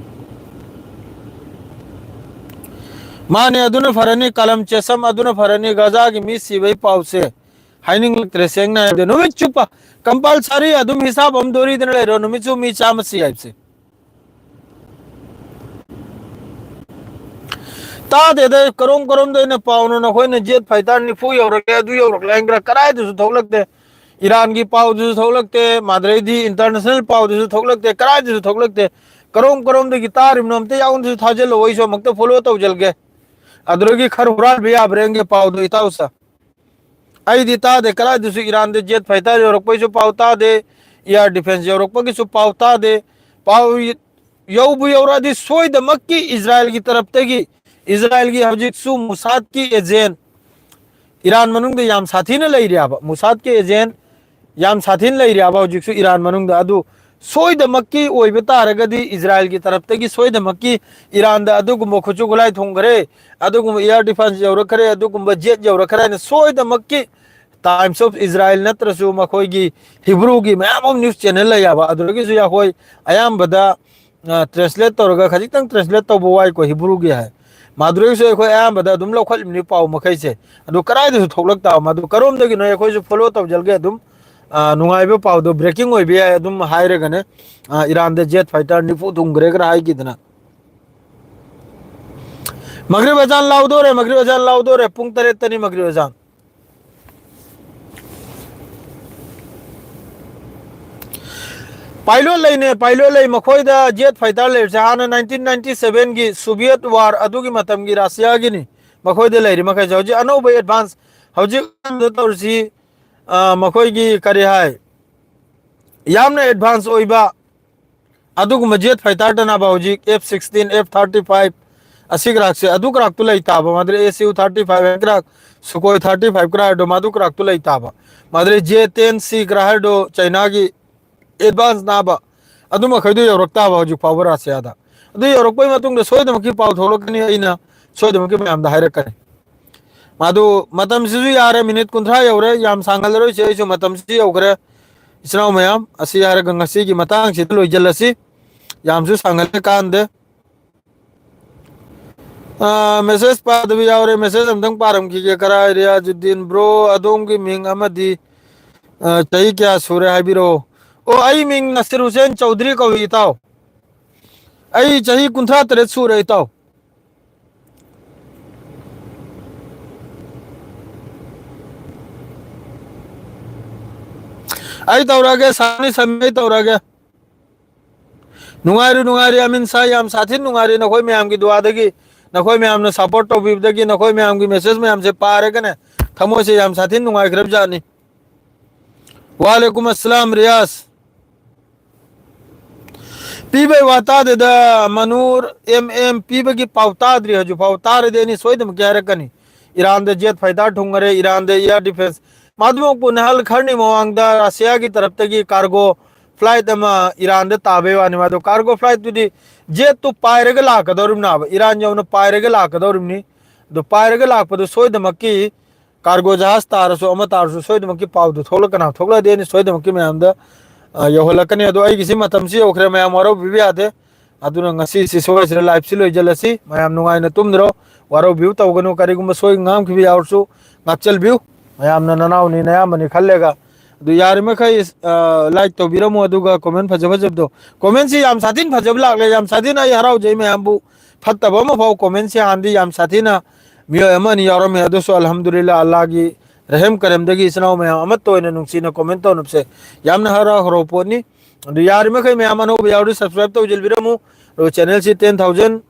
ꯃꯥꯅꯦ, ꯑꯗꯨꯅ ꯐꯔꯅꯤ, ꯀꯂꯝ ꯆꯦꯁꯝ, ꯑꯗꯨꯅ ꯐꯔꯅꯤ꯫ ꯒꯖꯥꯒꯤ ꯃꯤ ꯁꯤꯕꯒꯤ ꯄꯥꯎꯁꯦ ꯍꯥꯏꯅꯤꯡꯂꯛꯇ꯭ꯔꯦ, ꯁꯦꯡꯅ ꯍꯥꯏꯔꯕꯗ꯫ ꯅꯨꯃꯤꯠ ꯆꯨꯞꯄ compulsory ꯑꯗꯨꯝ ꯍꯤꯁꯥꯕ ꯑꯃ ꯗꯣꯔꯤꯗꯅ ꯂꯩꯔꯣ, ꯅꯨꯃꯤꯠ ꯆꯨꯞꯄ ꯃꯤ ꯆꯥꯝꯃ ꯁꯤ ꯍꯥꯏꯕꯁꯦ꯫ ꯇꯥꯗꯦꯗ, ꯀꯔꯣꯝ ꯀꯔꯣꯝꯗ ꯑꯩꯅ ꯄꯥꯎꯅꯣ, ꯅꯈꯣꯏꯅ jet fighter ꯅꯤꯐꯨ ꯌꯧꯔꯛꯂꯦ, ꯑꯗꯨ ꯌꯧꯔꯛꯂꯦ ꯍꯥꯏꯅ ꯀꯗꯥꯏꯗꯁꯨ ꯊꯣꯛꯂꯛꯇꯦ꯫ ꯏꯔꯥꯟꯒꯤ ꯄꯥꯎꯗꯨꯁꯨ ꯊꯣꯛꯂꯛꯇꯦ, ꯃꯥꯗ꯭ꯔꯩꯗꯤ international ꯄꯥꯎꯗꯨꯁꯨ ꯊꯣꯛꯂꯛꯇꯦ, ꯀꯗꯥꯏꯗꯁꯨ ꯊꯣꯛꯂꯛꯇꯦ꯫ ꯀꯔꯣꯝ ꯀꯔꯣꯝꯗꯒꯤ ꯇꯥꯔꯤꯕꯅꯣ ꯑꯝꯇ ꯌꯥꯎꯅꯁꯨ ꯊꯥꯖꯤꯜꯂꯛꯑꯣ, ꯑꯩꯁꯨ ꯑꯃꯨꯛꯇ follow ꯇꯧꯖꯒꯦ꯫ ꯑꯗꯨꯗꯒꯤ ꯈꯔ ꯍꯨꯔꯥꯟꯕ ꯌꯥꯕ꯭ꯔꯥ ꯌꯦꯡꯒꯦ ꯄꯥꯎꯗꯣ, ꯏꯇꯥꯎꯁꯦ꯫ ꯑꯩꯗꯤ ꯇꯥꯗꯦ, ꯀꯗꯥꯏꯗꯁꯨ ꯏꯔꯥꯟꯗ jet fighter ꯌꯧꯔꯛꯄꯒꯤꯁꯨ ꯄꯥꯎ ꯇꯥꯗꯦ, air defence ꯌꯧꯔꯛꯄꯒꯤꯁꯨ ꯄꯥꯎ ꯇꯥꯗꯦ꯫ ꯄꯥꯎ ꯌꯧꯕꯨ ꯌꯧꯔꯛꯑꯗꯤ ꯁꯣꯏꯗꯃꯛꯀꯤ ꯏꯖꯔꯥꯏꯜꯒꯤ ꯇꯔꯞꯇꯒꯤ, ꯏꯖꯔꯥꯏꯜꯒꯤ ꯍꯧꯖꯤꯛꯁꯨ ꯃꯨꯁꯥꯗꯀꯤ agent, ꯏꯔꯥꯟ ꯃꯅꯨꯡꯗ ꯌꯥꯝ ꯁꯥꯊꯤꯅ ꯂꯩꯔꯤꯑꯕ, ꯃꯨꯁꯥꯗꯀꯤ agent ꯌꯥꯝ ꯁꯥꯊꯤꯅ ꯂꯩꯔꯤꯑꯕ ꯍꯧꯖꯤꯛꯁꯨ ꯏꯔꯥꯟ ꯃꯅꯨꯡꯗ꯫ ꯑꯗꯨ ꯁꯣꯏꯗꯃꯛꯀꯤ ꯑꯣꯏꯕ ꯇꯥꯔꯒꯗꯤ, ꯏꯖꯔꯥꯏꯜꯒꯤ ꯇꯔꯞꯇꯒꯤ ꯁꯣꯏꯗꯃꯛꯀꯤ ꯏꯔꯥꯟꯗ ꯑꯗꯨꯒꯨꯝꯕ ꯈꯨꯠꯁꯨ ꯈꯨꯠꯂꯥꯏ ꯊꯣꯡꯈ꯭ꯔꯦ, ꯑꯗꯨꯒꯨꯝꯕ air defence ꯌꯧꯔꯛꯈ꯭ꯔꯦ, ꯑꯗꯨꯒꯨꯝꯕ jet ꯌꯧꯔꯛꯈ꯭ꯔꯦ ꯍꯥꯏꯅ ꯁꯣꯏꯗꯃꯛꯀꯤ Times of Israel ꯅꯠꯇ꯭ꯔꯁꯨ ꯃꯈꯣꯏꯒꯤ ꯍꯤꯕ꯭ꯔꯨꯒꯤ ꯃꯌꯥꯝ ꯑꯃ news channel ꯂꯩꯌꯦꯕ, ꯑꯗꯨꯗꯒꯤꯁꯨ ꯑꯩꯈꯣꯏ ꯑꯌꯥꯝꯕꯗ, ꯑ, translate ꯇꯧꯔꯒ, ꯈꯖꯤꯛꯇꯪ translate ꯇꯧꯕ ꯋꯥꯏꯀꯣ, ꯍꯤꯕ꯭ꯔꯨꯒꯤ ꯍꯥꯏ꯫ ꯃꯥꯗꯨꯔꯩꯁꯨ ꯑꯩꯈꯣꯏ ꯑꯌꯥꯝꯕꯗ ꯑꯗꯨꯝ ꯂꯧꯈꯠꯂꯤꯕꯅꯤ ꯄꯥꯎ ꯃꯈꯩꯁꯦ꯫ ꯑꯗꯨ ꯀꯗꯥꯏꯗꯁꯨ ꯊꯣꯛꯂꯛꯇꯕ, ꯃꯗꯨ ꯀꯔꯣꯝꯗꯒꯤꯅꯣ ꯑꯩꯈꯣꯏꯁꯨ follow ꯇꯧꯖꯔꯒꯦ ꯑꯗꯨꯝ꯫ ꯑ, ꯅꯨꯡꯉꯥꯏꯕ ꯄꯥꯎꯗꯣ, breaking ꯑꯣꯏꯕ ꯌꯥꯏ ꯑꯗꯨꯝ ꯍꯥꯏꯔꯒꯅꯦ꯫ ꯑ, ꯏꯔꯥꯟꯗ jet fighter ꯅꯤꯐꯨ ꯊꯨꯡꯈ꯭ꯔꯦ ꯈꯔ ꯍꯥꯏꯈꯤꯗꯅ꯫ ꯃꯒ꯭ꯔꯤꯕ ꯑꯖꯥꯟ ꯂꯥꯎꯗꯣꯔꯦ, ꯃꯒ꯭ꯔꯤꯕ ꯑꯖꯥꯟ ꯂꯥꯎꯗꯣꯔꯦ, ꯄꯨꯡ ꯇꯔꯦꯠꯇꯅꯤ ꯃꯒ꯭ꯔꯤꯕ ꯑꯖꯥꯟ꯫ Pilot ꯂꯩꯅꯦ, pilot ꯂꯩ꯫ ꯃꯈꯣꯏꯗ jet fighter ꯂꯩꯔꯤꯁꯦ ꯍꯥꯟꯅ nineteen ninety seven ꯒꯤ Soviet war ꯑꯗꯨꯒꯤ ꯃꯇꯝꯒꯤ ꯔꯁꯤꯌꯥꯒꯤꯅꯤ꯫ ꯃꯈꯣꯏꯗ ꯂꯩꯔꯤ ꯃꯈꯩꯁꯦ ꯍꯧꯖꯤꯛ ꯑꯅꯧꯕ advance, ꯍꯧꯖꯤꯛ ꯑꯍꯥꯟꯕꯗ ꯇꯧꯔꯤꯁꯤ, ꯑ, ꯃꯈꯣꯏꯒꯤ ꯀꯔꯤ ꯍꯥꯏ, ꯌꯥꯝꯅ advance ꯑꯣꯏꯕ ꯑꯗꯨꯒꯨꯝꯕ jet fighter ꯇꯅꯕ ꯍꯧꯖꯤꯛ F sixteen, F thirty five, ꯑꯁꯤ ꯀꯔꯥꯛꯁꯦ, ꯑꯗꯨ ꯀꯔꯥꯛꯇꯨ ꯂꯩ ꯇꯥꯕ꯫ ꯃꯥꯗꯤ S U thirty five ꯍꯥꯏ ꯀꯔꯥꯛ, Sukhoi thirty five ꯀꯔꯥꯛ ꯍꯥꯏꯗꯣ, ꯃꯥꯗꯨ ꯀꯔꯥꯛꯇꯨ ꯂꯩ ꯇꯥꯕ꯫ ꯃꯥꯗꯤ J ten C ꯀꯔꯥꯛ ꯍꯥꯏꯗꯣ ꯆꯩꯅꯥꯒꯤ ꯑꯦꯗꯚꯥꯟꯁ ꯅꯥꯕ ꯑꯗꯨ ꯃꯈꯩꯗꯨ ꯌꯧꯔꯛ ꯇꯥꯕ ꯍꯧꯖꯤꯛ ꯐꯥꯎꯕ ꯔꯁꯤꯌꯥꯗ꯫ ꯑꯗꯨ ꯌꯧꯔꯛꯄꯩ ꯃꯇꯨꯡꯗ ꯁꯣꯏꯗꯅꯃꯛꯀꯤ ꯄꯥꯎ ꯊꯣꯛꯂꯛꯀꯅꯤ, ꯑꯩꯅ ꯁꯣꯏꯗꯅꯃꯛꯀꯤ ꯃꯌꯥꯝꯗ ꯍꯥꯏꯔꯛꯀꯅꯤ꯫ ꯃꯥꯗꯨ ꯃꯇꯝꯁꯤꯁꯨ ꯌꯥꯔꯦ, ꯃꯤꯅꯤꯠ ꯀꯨꯟꯊ꯭ꯔꯥ ꯌꯧꯔꯦ, ꯌꯥꯝ ꯁꯥꯡꯍꯜꯂꯔꯣꯏꯁꯦ, ꯑꯩꯁꯨ ꯃꯇꯝꯁꯤꯁꯨ ꯌꯧꯈ꯭ꯔꯦ꯫ ꯏꯆꯤꯟ ꯏꯅꯥꯎ ꯃꯌꯥꯝ, ꯑꯁꯤ ꯍꯥꯏꯔꯒ ꯉꯁꯤꯒꯤ ꯃꯇꯥꯡꯁꯤꯗ ꯂꯣꯏꯁꯤꯜꯂꯁꯤ, ꯌꯥꯝꯁꯨ ꯁꯥꯡꯍꯜꯂꯦ ꯀꯥꯟꯗꯦ꯫ ꯑꯥ, ꯃꯦꯁꯦꯖ ꯄꯥꯗꯕ ꯌꯥꯎꯔꯦ, ꯃꯦꯁꯦꯖ ꯑꯝꯇꯪ ꯄꯥꯔꯝꯈꯤꯒꯦ꯫ ꯀꯔꯥꯏ ꯔꯤꯌꯥꯖꯨꯗꯤꯟ ꯕ꯭ꯔꯣ, ꯑꯗꯣꯝꯒꯤ ꯃꯤꯡ ꯑꯃꯗꯤ, ꯑꯥ, ꯆꯍꯤ ꯀꯌꯥ ꯁꯨꯔꯦ ꯍꯥꯏꯕꯤꯔꯛꯑꯣ꯫ ꯑꯣ, ꯑꯩ ꯃꯤꯡ ꯅꯁꯤꯔ ꯍꯨꯁꯦꯟ ꯆꯧꯗ꯭ꯔꯤ ꯀꯧꯏ, ꯏꯇꯥꯎ꯫ ꯑꯩ ꯆꯍꯤ ꯀꯨꯟꯊ꯭ꯔꯥ ꯇꯔꯦꯠ ꯁꯨꯔꯦ, ꯏꯇꯥꯎ꯫ ꯑꯩ ꯇꯧꯔꯒꯦ, ꯁꯥꯅꯤ ꯁꯃꯤ, ꯑꯩ ꯇꯧꯔꯒꯦ꯫ ꯅꯨꯡꯉꯥꯏꯔꯤ, ꯅꯨꯡꯉꯥꯏꯔꯤ, ꯑꯃꯤꯟ ꯁꯥ, ꯌꯥꯝ ꯁꯥꯊꯤꯅ ꯅꯨꯡꯉꯥꯏꯔꯤ꯫ ꯅꯈꯣꯏ ꯃꯌꯥꯝꯒꯤ ꯗꯨꯋꯥꯗꯒꯤ, ꯅꯈꯣꯏ ꯃꯌꯥꯝꯅ ꯁꯞꯄꯣꯔꯠ ꯇꯧꯕꯤꯕꯗꯒꯤ, ꯅꯈꯣꯏ ꯃꯌꯥꯝꯒꯤ ꯃꯦꯁꯦꯖ ꯃꯌꯥꯝꯁꯦ ꯄꯥꯔꯒꯅꯦ, ꯊꯃꯣꯏꯁꯦ ꯌꯥꯝ ꯁꯥꯊꯤꯅ ꯅꯨꯡꯉꯥꯏꯈ꯭ꯔꯕ ꯖꯥꯠꯅꯤ꯫ ꯋꯥꯂꯦꯀꯨꯝ ꯑꯁꯂꯥꯝ, ꯔꯤꯌꯥꯖ꯫ ꯄꯤꯕꯩ ꯋꯥ ꯇꯥꯗꯦꯗ, ꯃꯅꯨꯔ, M M, ꯄꯤꯕꯒꯤ ꯄꯥꯎ ꯇꯥꯗ꯭ꯔꯤ ꯍꯧꯖꯤꯛ ꯐꯥꯎ꯫ ꯇꯥꯔꯗꯤ ꯑꯩꯅ ꯁꯣꯏꯗꯅꯃꯛꯀꯤ ꯍꯥꯏꯔꯛꯀꯅꯤ꯫ ꯏꯔꯥꯟꯗ ꯖꯦꯠ ꯐꯥꯏꯇꯔ ꯊꯨꯡꯉꯔꯦ, ꯏꯔꯥꯟꯗ ꯑꯦꯌꯔ ꯗꯤꯐꯦꯟꯁ꯫ ꯃꯗꯨꯃꯛꯄꯨ ꯅꯍꯥꯟ ꯈꯔꯅꯤ ꯃꯃꯥꯡꯗ ꯔꯁꯤꯌꯥꯒꯤ ꯇꯔꯞꯇꯒꯤ ꯀꯥꯔꯒꯣ ꯐ꯭ꯂꯥꯏꯠ ꯑꯃ ꯏꯔꯥꯟꯗ ꯇꯥꯕꯩ ꯋꯥꯅꯤ꯫ ꯃꯗꯨ ꯀꯥꯔꯒꯣ ꯐ꯭ꯂꯥꯏꯠꯇꯨꯗꯤ ꯖꯦꯠꯇꯨ ꯄꯥꯏꯔꯒ ꯂꯥꯛꯀꯗꯧꯔꯤꯕꯅꯦꯕ, ꯏꯔꯥꯟ ꯌꯧꯅ ꯄꯥꯏꯔꯒ ꯂꯥꯛꯀꯗꯧꯔꯤꯕꯅꯤ꯫ ꯑꯗꯨ ꯄꯥꯏꯔꯒ ꯂꯥꯛꯄꯗꯨ ꯁꯣꯏꯗꯅꯃꯛꯀꯤ ꯀꯥꯔꯒꯣ ꯖꯍꯥꯖ ꯇꯥꯔꯁꯨ ꯑꯃ ꯇꯥꯔꯁꯨ ꯁꯣꯏꯗꯅꯃꯛꯀꯤ ꯄꯥꯎꯗꯨ ꯊꯣꯛꯂꯛꯀꯅꯤ꯫ ꯊꯣꯛꯂꯛꯑꯗꯤ ꯑꯩꯅ ꯁꯣꯏꯗꯅꯃꯛꯀꯤ ꯃꯌꯥꯝꯗ, ꯑ, ꯌꯧꯍꯜꯂꯛꯀꯅꯤ꯫ ꯑꯗꯣ ꯑꯩꯒꯤꯁꯤ ꯃꯇꯝꯁꯤ ꯌꯧꯈ꯭ꯔꯦ, ꯃꯌꯥꯝ ꯋꯥꯔꯧꯕꯤꯕ ꯌꯥꯗꯦ꯫ ꯑꯗꯨꯅ ꯉꯁꯤꯁꯤ ꯁ꯭ꯋꯥꯏꯁꯤꯗ ꯂꯥꯏꯚꯁꯤ ꯂꯣꯏꯁꯤꯜꯂꯁꯤ꯫ ꯃꯌꯥꯝ ꯅꯨꯡꯉꯥꯏꯅ ꯇꯨꯝꯗ꯭ꯔꯣ, ꯋꯥꯔꯧꯕꯤꯌꯨ ꯇꯧꯒꯅꯨ꯫ ꯀꯔꯤꯒꯨꯝꯕ ꯁꯣꯏ ꯉꯥꯝꯈꯤꯕ ꯌꯥꯎꯔꯁꯨ ꯉꯥꯛꯆꯜꯕꯤꯌꯨ꯫ ꯃꯌꯥꯝꯅ ꯅꯅꯥꯎꯅꯤ ꯅꯌꯥꯝꯕꯅꯤ ꯈꯜꯂꯦꯒ꯫ ꯑꯗꯨ ꯌꯥꯔꯤꯃꯈꯩ, ꯑ, ꯂꯥꯏꯛ ꯇꯧꯕꯤꯔꯝꯃꯣ, ꯑꯗꯨꯒ ꯀꯣꯃꯦꯟ ꯐꯖ ꯐꯖꯕꯗꯣ꯫ ꯀꯣꯃꯦꯟꯁꯤ ꯌꯥꯝ ꯁꯥꯊꯤꯅ ꯐꯖꯕ ꯂꯥꯛꯂꯦ, ꯌꯥꯝ ꯁꯥꯊꯤꯅ ꯑꯩ ꯍꯔꯥꯎꯖꯩ꯫ ꯃꯌꯥꯝꯕꯨ ꯐꯠꯇꯕ ꯑꯃꯐꯥꯎ ꯀꯣꯃꯦꯟꯁꯤ ꯍꯥꯟꯅꯗꯤ ꯌꯥꯝ ꯁꯥꯊꯤꯅ ꯃꯤꯑꯣꯏ ꯑꯃ ꯑꯅꯤ ꯌꯥꯎꯔꯝꯃꯦ, ꯑꯗꯨꯁꯨ ꯑꯜꯍꯝꯗꯨꯂꯤꯜꯂꯥ, ꯑꯜꯂꯥꯒꯤ ꯔꯍꯦꯝ ꯀꯔꯦꯝꯗꯒꯤ ꯏꯆꯤꯟ ꯏꯅꯥꯎ ꯃꯌꯥꯝ ꯑꯃꯠꯇ ꯑꯣꯏꯅ ꯅꯨꯡꯁꯤꯅ ꯀꯣꯃꯦꯟ ꯇꯧꯅꯕꯁꯦ ꯌꯥꯝꯅ ꯍꯔꯥꯎ ꯍꯔꯥꯎ ꯄꯣꯠꯅꯤ꯫ ꯑꯗꯨ ꯌꯥꯔꯤꯃꯈꯩ ꯃꯌꯥꯝ ꯑꯅꯧꯕ ꯌꯥꯎꯔꯗꯤ subscribe ꯇꯧꯁꯤꯟꯕꯤꯔꯝꯃꯨ꯫ ꯑꯗꯨꯒ channelꯁꯤ ten thousand,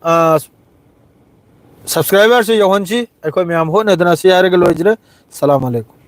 ꯑ, subscriberꯁꯤ ꯌꯧꯍꯟꯁꯤ꯫ ꯑꯩꯈꯣꯏ ꯃꯌꯥꯝ ꯍꯣꯠꯅꯗꯅ ꯁꯤ ꯍꯥꯏꯔꯒ ꯂꯣꯏꯖꯔꯦ꯫ ꯁꯂꯥꯝ ꯑꯂꯩꯀꯨꯝ꯫